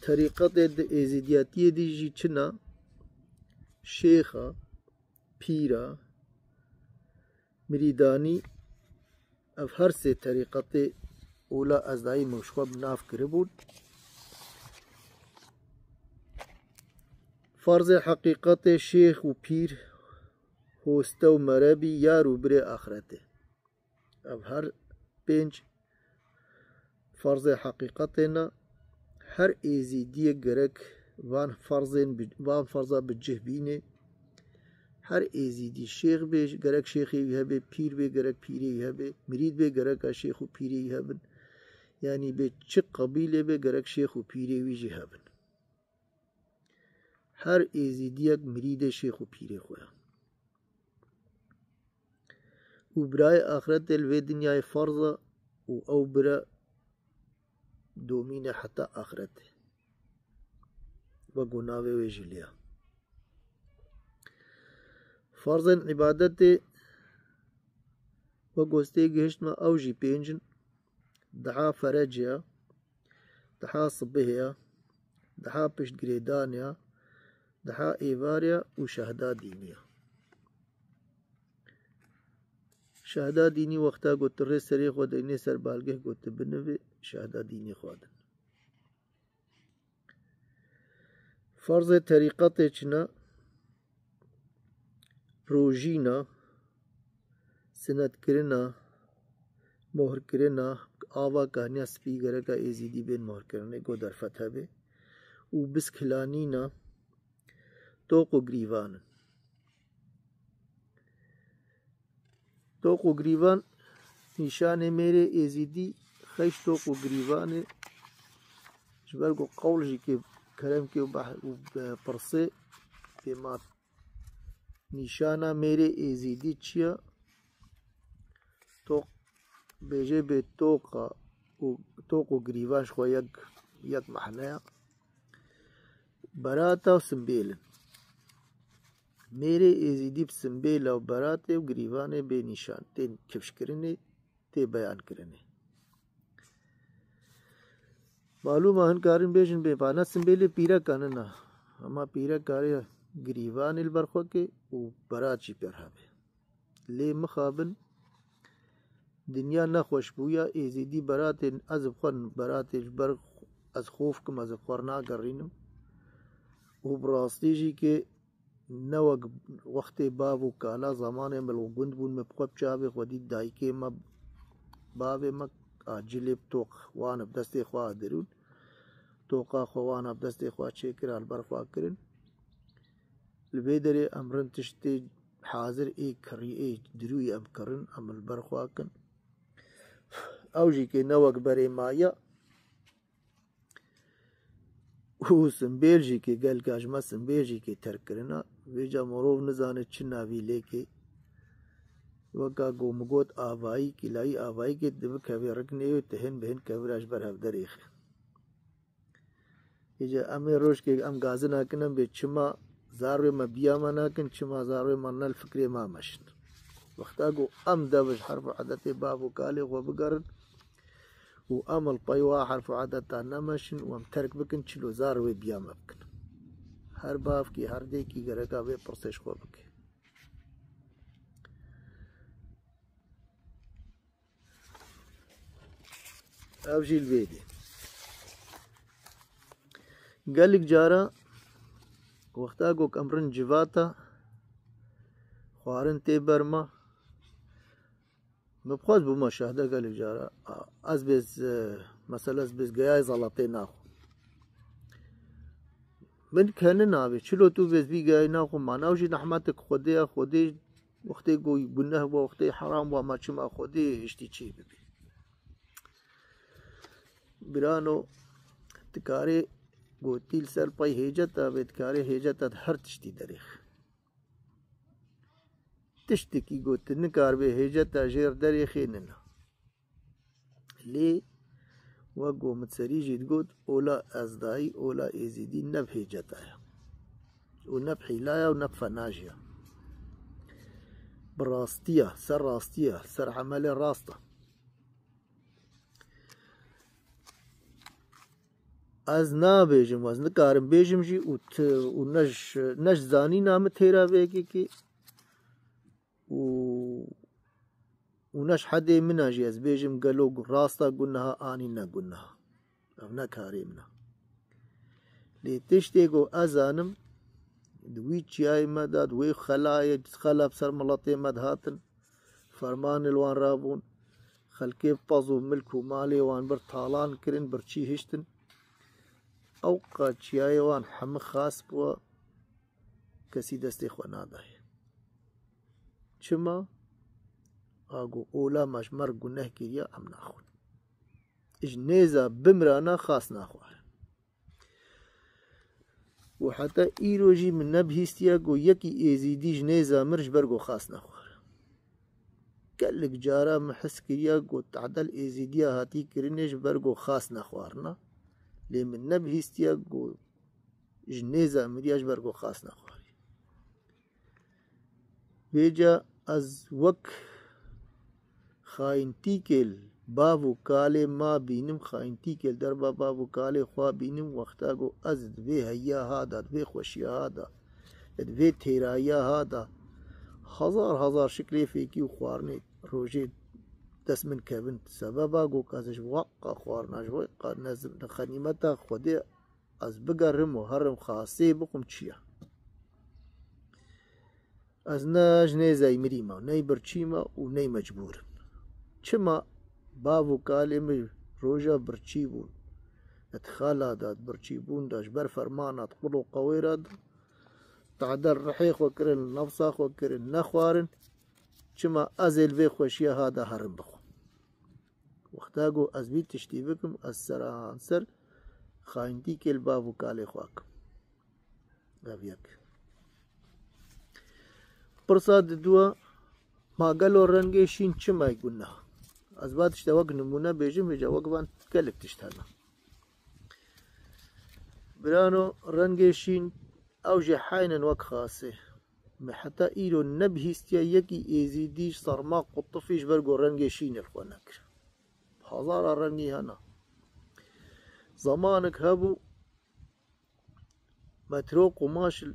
terîqetê di êzîdiyatiyê dî jî çi ne? Şêxa, pîra, mirîdanî, ev her sê terîqetê ola ez dayî min ji xwe bi nav kiribûn. Ferzê heqîqetê şêx û pîr, hoste û merebî, yar û birê axretê. Ev her pênc ferzê heqîqetê ne. Her êzîdiyê gerek van ferzên bi, van ferza bi cih bînê. Her êzîdî şêx bê, gerek şêxê wî hebe, pîr bê, gerek pîrê wî hebe, mirîd bê, gereka şêx û pîrê wî hebin. Yanî bê çi qebîlê be, gerek şêx û pîrê wî jî hebin. Her êzîdiyek mirîdê şêx û pîrê xwe ye. Û birayê axretê li vê dinyayê ferz e û ew bire domîne heta axretê. Wek ku navê wê jî lê ye. Ferzên îbadetê wek ku ez tê gihiştime, ew jî pênc in. Duha ferecê ye, duha sibihê ye, duha piştgirêdanê ye, duha êvarê ye û şehda dînî ye. Şehda dînî wexta ku tu rê serê xwe deynê ser balgeh ku tu binivê, şehda dînî xwedin. Ferzê terîqetê çi ne? Rojîna, sinetkirina, mohrkirina, ava kaniya spî gereka êzîdî bên mohrkirinê ku derfet hebe û biskilanîna, toq û girîvan in. Toq û girîvan, nîşanê mêrê êzîdî xeş toq û girîvanê, ji ber ku qewl jî kê kerem kê û beh-, û, e, pirsê pê ma nîşana mêrê êzîdî çi ye? Toq Bêjê bê toqa û toq û girîvan ji xwe yek, yek mehneya. Berata û simbêl in. Mêrê êzîdî bi simbêla û beratê û girîvanê bê nîşan tên kifşkirinê, tê beyankirinê. Malûma hin karin bêjin bê pana simbêlê pîreka nina. Hema pîreka rê girîvanê li ber xwe ke û berat jî pêr hebe. Lê mixabin dinya nexweş bûya, êzîdî beratên ez bi xwe beratê ji ber ez xof kim, ez bi xwe nagerînim. Û bi rastî jî ke ne wek wextê bav û kala, zamanê min li gund bûn, min bi xwe bi çavê xwe dît dayikê me, bavê me acilê bi toq wan bi destê xwe adirûn. Toqa xwe wana bi destê xwe çêkir, li ber xwe kirin. Li vê derê em rin tiştê hazir ê kirî, ê dirûyî em kirin, em li ber xwe kin. Ew jî kê ne wek berê maye û simbêl jî kê gelka ji me simbêl jî kê terk kirina. Vêca mirov nizane çi navî lê kê. Weka ku min got avayî, kîlayî avayî kê dibikeve riknê wê, tu hin bi hin kevira ji ber hev derêxe. Îca em ê rojkê em gazina kin, em bê çima zarwê me biya me nakin, çima zarwê me ne li fikrê me meşin. Wexta ku em dev ji herf û edetê bav û kalê xwe bigerin û em li pey wa herf û edeta nemeşin û em terk bikin, çilo zarwê biya me bikin. Her bavkî, her dêkî gereka vê pirsê ji xwe bike. Ev jî li vê dê. Gelek cara wexta ku em rin civata, xwarin tê ber me. Min bi xwe bûma şahde gelek cara. Ez bêz, e, mesela ez bêz geyayê zelatê naxwim. Min kene navê, çilo tu bêz bî geyayê naxwim, ma nav jî nehmetik Xwedê ya, Xwedê wextê ku guneh bû, wextê heram bû, ma çima Xwedê hiştî çê bibî. Birano, dikarê gotî li ser pey hêceta vê, dikarê hêceta di her tiştî derêx. Tiştekî got, tu nikaribê hêceta jêr derêxê nina. Lê wek ku min serî jî digot, ola ezdayî, ola êzîdî ne bi hêceta ye. Û ne bi hîla ye û ne bi fena jî ye. Bi rastiya, ser rastiya, ser emelê rast e. Ez nabêjim, ez nikarim bêjim jî û ti, û ne ji, ne ji zanîna min têra vê yekê kê û, û ne ji hedê min a jî ez bêjim gelo gu-, rasta gunaha anî ne gunaha. Ev ne karê min a. Lê tiştê ku ez zanim, di wî çiyayê me de, di wê xelayê, xela bi ser miletê me dihatin, fermanê li wan rabûn, xelkê bi pez û milk û malê wan bir talan kirin, birçî hiştin. Ew qat çiyayê wan hemî xas bû, kesî destê xwe nadayê. Çima? A ku ola me ji me re guneh kiriya, em naxwin. Ji nêza bimirana xas naxwarin. Û heta îro jî min nebihîstiye ku yekî êzîdî ji nêza mir ji ber ku xas nexwar. Gelek cara min his kiriye ku tadel êzîdiya hatî kirinê ji ber ku xas nexwarina. Lê min nebihîstiye ku ji nêza miriya ji ber ku xas nexwarî. Vêca ez wek xayintîkê li bav û kalê ma bînim, xayintîkê li derba bav û kalê xwe bînim, wexta ku ez di vê heyiya ha de, di vê xweşiya ha de, di vê têrayiya ha de, hezar hezar şiklê fêkî û xwarinê rojê dest min kevin. Sebeba ku ez ji weqa xwarina, ji weqa nezim, xenîmeta Xwedê ez bigerim û herim xasê bixwim çi ye? Ez ne ji nêzey mirî me, ney birçî me û ney mecbûr im. Çima bav û kalê min roja birçî bûn? Di xala de, di birçîbûn de, ji ber fermana di qul û qewêra de, tadel rihê xwe kirin, nefsa xwe kirin, nexwarin. Çima ez ê li vê xweşiya ha de herim bixwim? Wexta ku ez vî tiştî bikim, ez seranser xayintîkê li bav û kalê xwe kim. Ev yek. Pirsa diduwa, ma gelo rengê şîn çima ye guneh? Ez va tişte wek nimûne bêjim, vêca wek van gelek tişt hene. Birano, rengê şîn ew jî heynin wek xasê. Me heta îro nebihîstiye yekî êzîdî ji serma qutifî ji ber ku rengê şîn li xwe nekir. Hezara rengî hene. Zemanek hebû, metro qumaş li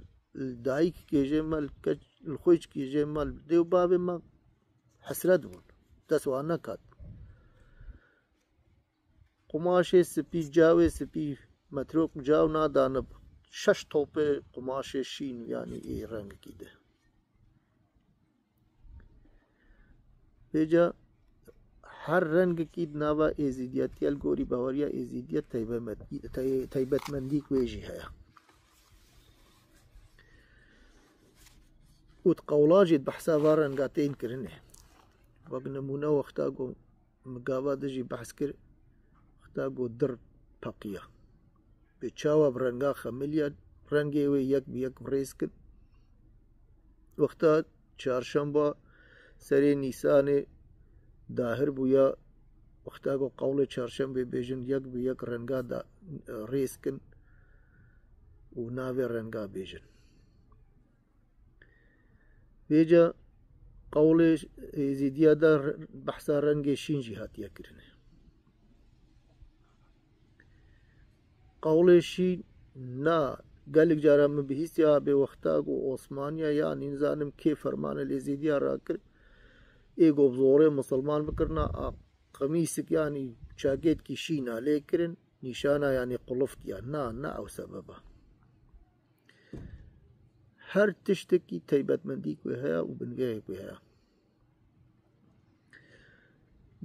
dayikê jê me, li keç-, li xwêçkê jê me, li dê û bavê me hesret bûn. Dest wan nekat. Qumaşê spî, cawê spî, metrok caw nadanib, şeş topê qumaşê şîn, yanî ê rengekî de. Vêca her rengekî di nava êzîdiyetiya li gorî baweriya êzîdiya teybemet-, tey-, teybetmendîk wê jî heye. Û di qewla jî di behsa va renga tên kirinê. Wek nimûne wexta ku min gava din jî behs kir, wexta ku dir peqiya. Bi çawa bi renga xemiliya, rengê wê yek bi yek rêz kin. Wexta çarşemba serê Nîsanê dahir bûya, wexta ku qewlê çarşembê bêjin, yek bi yek renga da, rêz kin û navê renga bêjin. Vêca qewlê êzîdiya de re-, behsa rengê şîn jî hatiye kirinê. Qewlê şîn na, gelek cara min bihîstiya bê wexta ku Osmaniya ya nîzanim kê fermanê li êzîdiya rakir, ê ku bi zorê misilman bikirina, a qemîsik yanî çakêtkî şîna lê kirin, nîşana yanî quliftiya. Na, na ew sebeba. Her tiştekî teybetmendîk wê heye û bingehek wê heye.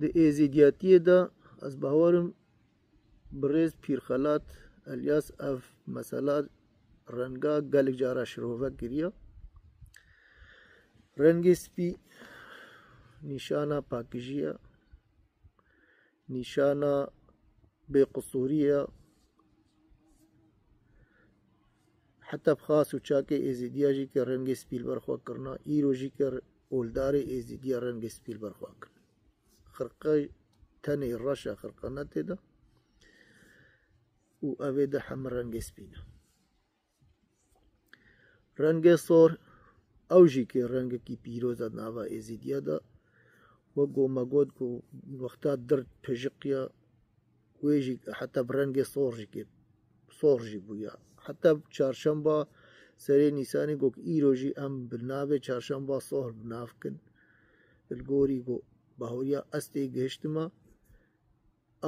Di êzîdiyatiyê de ez bawerim birêz Pîrxelat Elyas ev mesela renga gelek cara şirove kiriye. Rengê spî nîşana pakijî ye, nîşana bêqisûrî ye. Heta bi xas û çakê êzîdiya jî ke rengê spî li ber xwe kirina, îro jî ke oldarê êzîdiya rengê spî li ber xwe kirin. Xirqe tenê reş e, xirqe ne tê de. Û evê de heme rengê spî ne. Rengê sor, ew jî ke rengekî pîroz e nava êzîdiya de. Wek ku me got ku wexta dir pijiqiya, wê jî heta bi rengê sor jî ke, sor jî bûya. Heta çarşemba serê Nîsanê got, îro jî em bi navê çarşemba sor bi nav kin. Li gorî ku bahoriya ez tê gihiştima,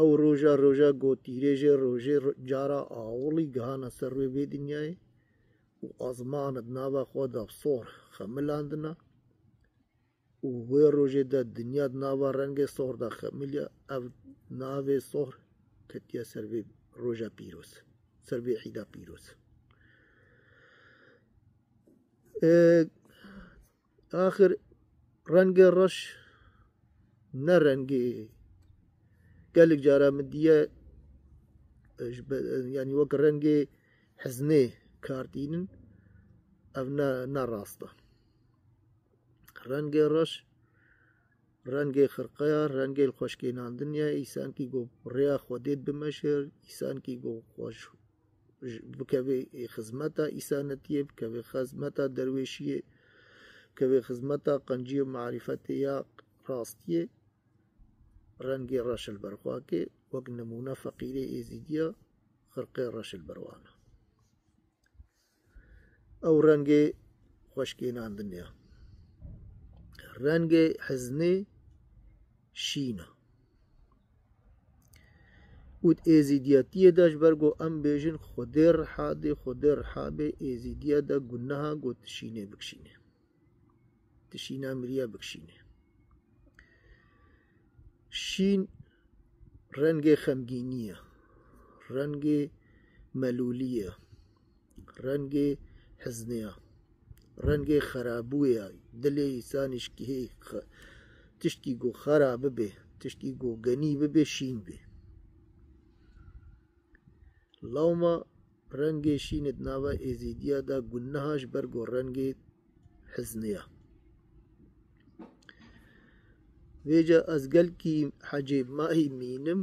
ew roja, roja gotîrêjê, rojê ro-, cara awilî gihana ser wê vê dinyayê û ezman di nava xwe de sor xemilandina û wê rojê de dinya di nava rengê sor de xemiliya, ev navê sor ketiye ser vê roja pîroz, ser vê hîda pîroz. Ê, Axir rengê reş ne rengê gelek cara min diye, e, ji be-, e, yanî wek rengê hiznê kar tînin, ev ne, ne rast e. Rengê reş, rengê xirqeya, rengê li xweşkênandinê ye, îsankî ku rêya Xwedê dimeşe, îsankî ku xweş ji, bikevê xizmeta îsanetiyê, bikevê xizmeta derwêşiyê, bikevê xizmeta qenciyê û marîfetê ya rastiyê, rengê reş li ber xwe ke, wek nimûne feqîrê êzîdiya xirqê reş li ber wan e. Ew rengê xweşkênandinê ye. Rengê hiznê şîn e. Û di êzîdiyatiyê de ji ber ku em bêjin Xwedê riha dê, Xwedê riha bê, êzîdiya de guneha ku tu şînê bikişînê. Tu şîna miriya bikişînê. Şîn rengê xemgînî ye, rengê melûlî ye, rengê hiznê ye, rengê xerabûyê ye. Dilê însanî ji kihê xe-, tiştkî ku xera bibe, tiştkî ku genî bibe, şîn bê. Lewma rengê şîn di nava êzîdiya de guneha ji ber ku rengê hiznê ye. Vêca ez gelkî hecêmayî mînim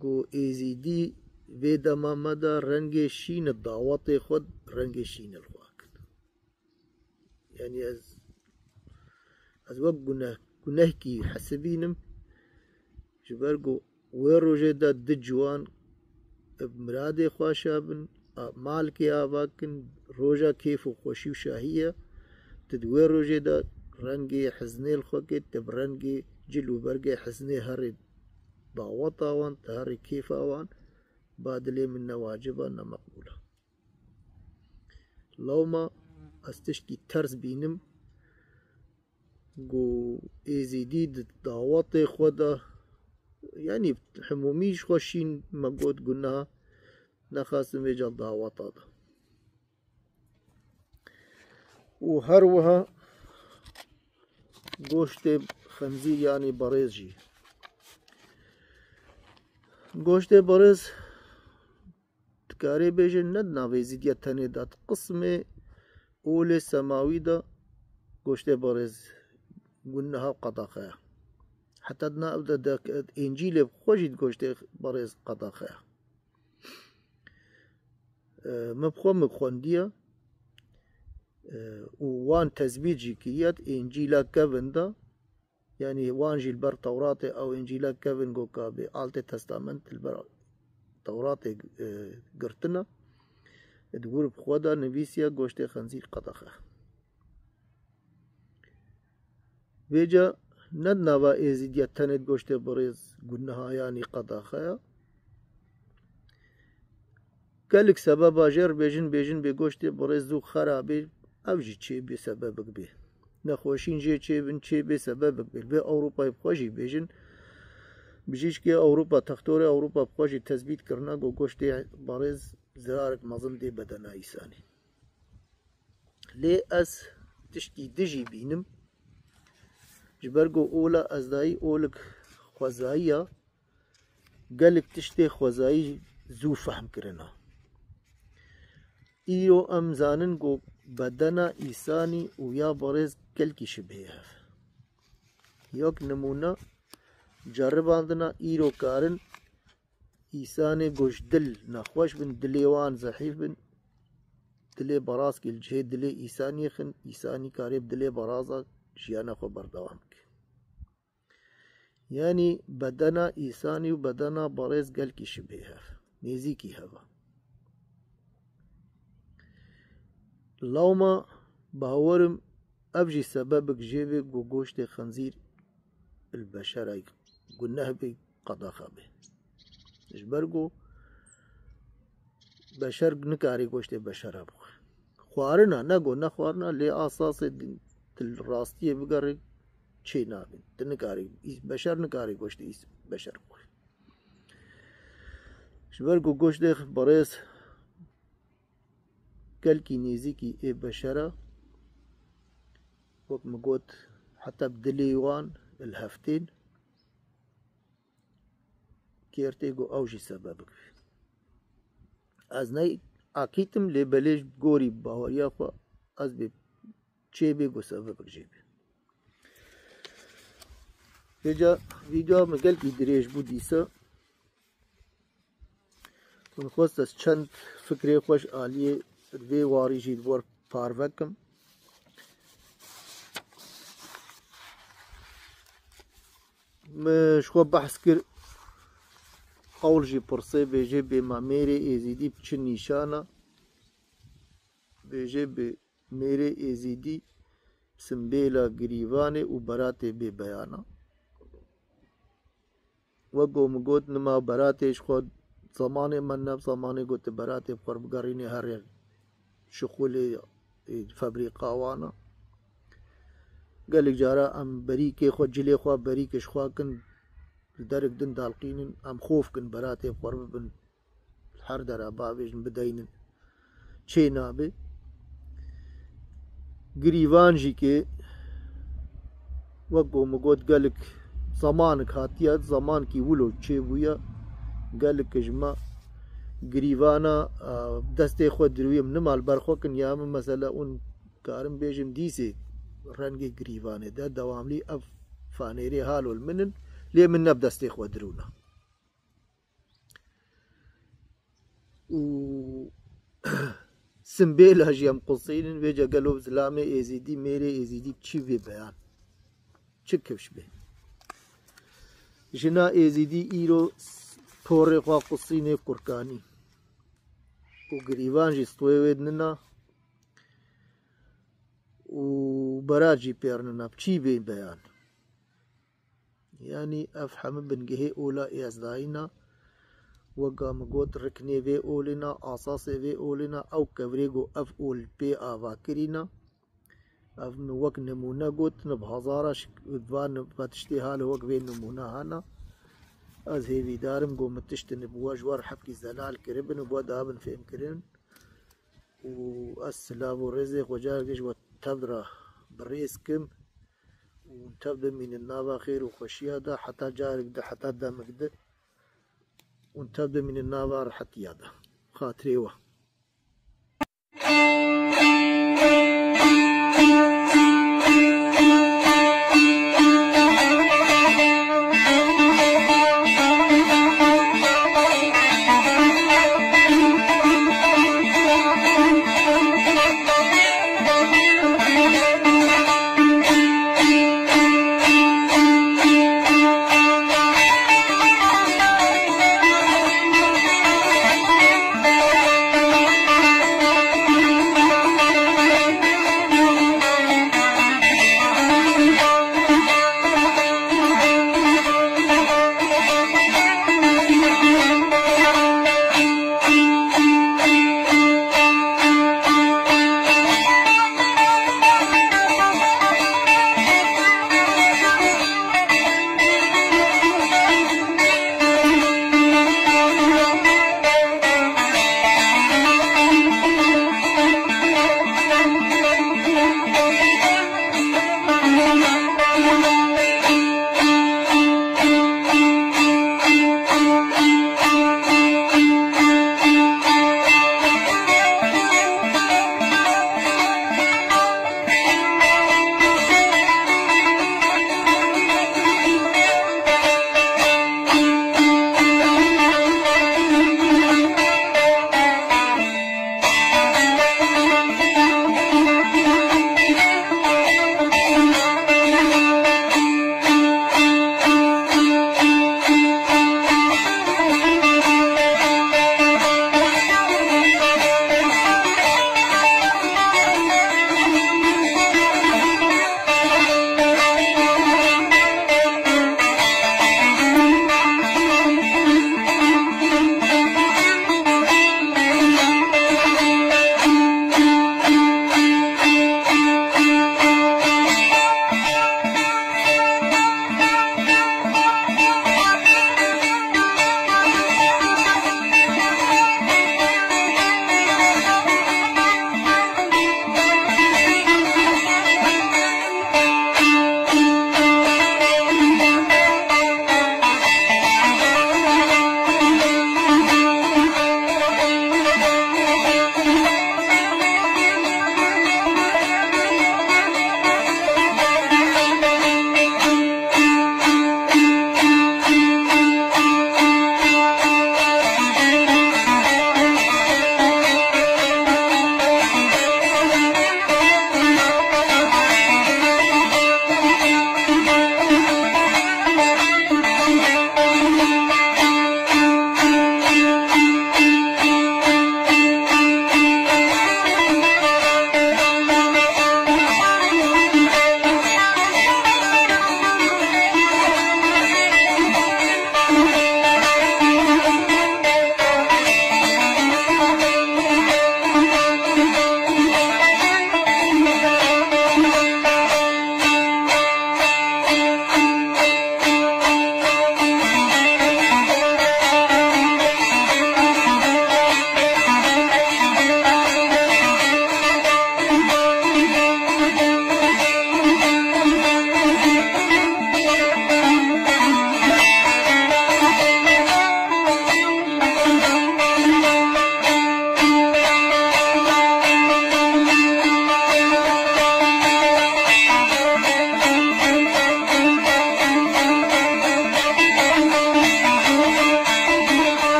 ku Êzîdî vê dema me de rengê şîn e, dawetê xwe rengê şîn e li xwe kin. Yanî ez, ez wek guneh, gunehkî hesibînim, ji ber ku wê rojê de du ciwan bi miradê xwe şa bin, a, malkê ava kin, roja kêf û xweşî û şahî ye. Tu di wê rojê de rengê hiznê li xwe kê, tu bi rengê cil û bergê hiznê herê daweta wan, tu herê kêfa wan, ba dilê min ne wacib e, ne meqbûl e. Lewma ez tişkî ters bînim, ku Êzîdî di dawetê xwe de, yanî hemûmî ji xwe şîn me got guneh, nexastin vêca daweta de. Û her wiha goştê xenzîr, yanî berêz jî. Goştê berêz dikarê bêje ne di navê Êzîdiya tenê de, di qismê olê semawî de goştê berêz guneha û qedaxe ye. Heta di nav de, de Încîlê bi xwe jî goştê berêz qedaxe ye. E, min bi xwe min xwendiye, e, û wan tesbît jî kiriye di Încîla kevin de. Yanî wan jî li ber Tewratê ew Încîla kevin goka bê Altê Testament li ber Tewratê, e, girtine. Di wir bi xwe de nivîsiye goştê xenzîr qedaxe. Vêca ne di nava Êzîdiya tenê di goştê birêz guneha yanî qedaxe ye. Gelek sebeba jê re bêjin, bêjin bê goştê birêz zû xerabê, ev jî çê bê sebebek bê. Nexweşîn jê çê bin, çê bê sebebek bê. Li vê Ewropayê bi xwe jî bêjin, bijîşkê Ewropa, textorê Ewropa bi xwe jî tesbît kirine ku goştê birêz zirarek mezin dê bedena îsanê. Lê ez tişkî dijî bînim. Ji ber ku ola ez dayî olek xwezayî ya, gelek tiştê xwezayî zû fehm kirina. Îro em zanin ku bedena îsanî û ya berêz gelkî şibhê hev. Yok nimûne ceribandina îro karin îsanê ku ji dil nexweş bin, dilê wan zehîf bin, dilê berazkî li cihê dilê îsanî xin, îsanî karê bi dilê beraza jiyana xwe berdewam bike. Yanî bedena îsanî û bedena berêz gelkî şibhê hev, nêzîkî hev e. Lewma bawerim ev jî sebebek jê bê ku goştê xenzîr li beşerayî guneh bê, qedaxe bê. Ji ber ku beşer nikarê goştê beşera bixwe. Xwarina, ne ku nexwarina, lê asasê din tu li rastiyê bigerê çê nabin. Tu nikarî, îs-, beşer nikarê goştê îs-, beşer bixwe. Ji ber ku goştê berêz gelkî nêzîkî ê beşera, wek min got, heta bi dilê wan li hev tên, kêrtê ku ew jî sebebek bê. Ez ne akîtim, lê belê ji gorî baweriya xwe ez bê çê bê ku sebebek jê bê. Vêca vîdeoya min gelkî dirêj bû dîsa. Min xwest ez çend fikrê xwe ji aliyê vê warî jî li wir parve kim. Min ji xwe behs kir, qewl jî pirsê, bêjê bê ma mêrê Êzîdî bi çi nîşan e? Bêjê bê mêrê Êzîdî simbêla girîvanê û beratê bêbeyan e. Wek ku min got, nima beratê ji xwe zemanê me ne, zemanê ku tu beratê bi xwe re bigerînê herê şixulê, e, febrîqa wan e. Gelek cara em berîkê xwe, cilê xwe berîkê ji xwe kin, li derek din dalqînin, em xof kin beratê bi xwe re bibin. Her dera bavêjin, bideynin, çê nabe. Girîvan jî ke, wek ku min got, gelek zemanek hatiye, zemankî wilo çêbûye, gelek ji me girîvana, a, destê xwe dirûyê min nima li ber xwe kin, ya min mesela hûn karin bêjin dîsê rengê girîvanê de dewamlî ev fanêrê halo li min in, lê min ne bi destê xwe dirûna. Û simbêla jî em qusînin, vêca gelo zilamê êzîdî, mêrê êzîdî çi vê beyan? Çi kifş bê? Jina êzîdî îro s-, porê xwe qusînê qurkanî. Û girîvan jî stwê wê nina. Û berat jî pêr nina. Çi bê beyan? Yanî ev hemû bingehê ola êzdayîna, weka min got, riknê vê olê na, asasê vê olê na, ew kevirê ku ev ol pê ava kirîna. Ev min wek nimûne got, nib hezara şik-, van va tiştê hale wek vê nimûne hana. Ez hêvîdar im ku min tiştin bi we ji we re hevkî zelal kiribin û bi we dabin fêhmkirin. Û ez silav û rêzê xwe carek ji we tev re bi rêz kim. Û tev bimînin nava xêr û xweşiya de, heta carek di, heta demik di. Û tev bimînin nava rihetiya de. Xatirê we.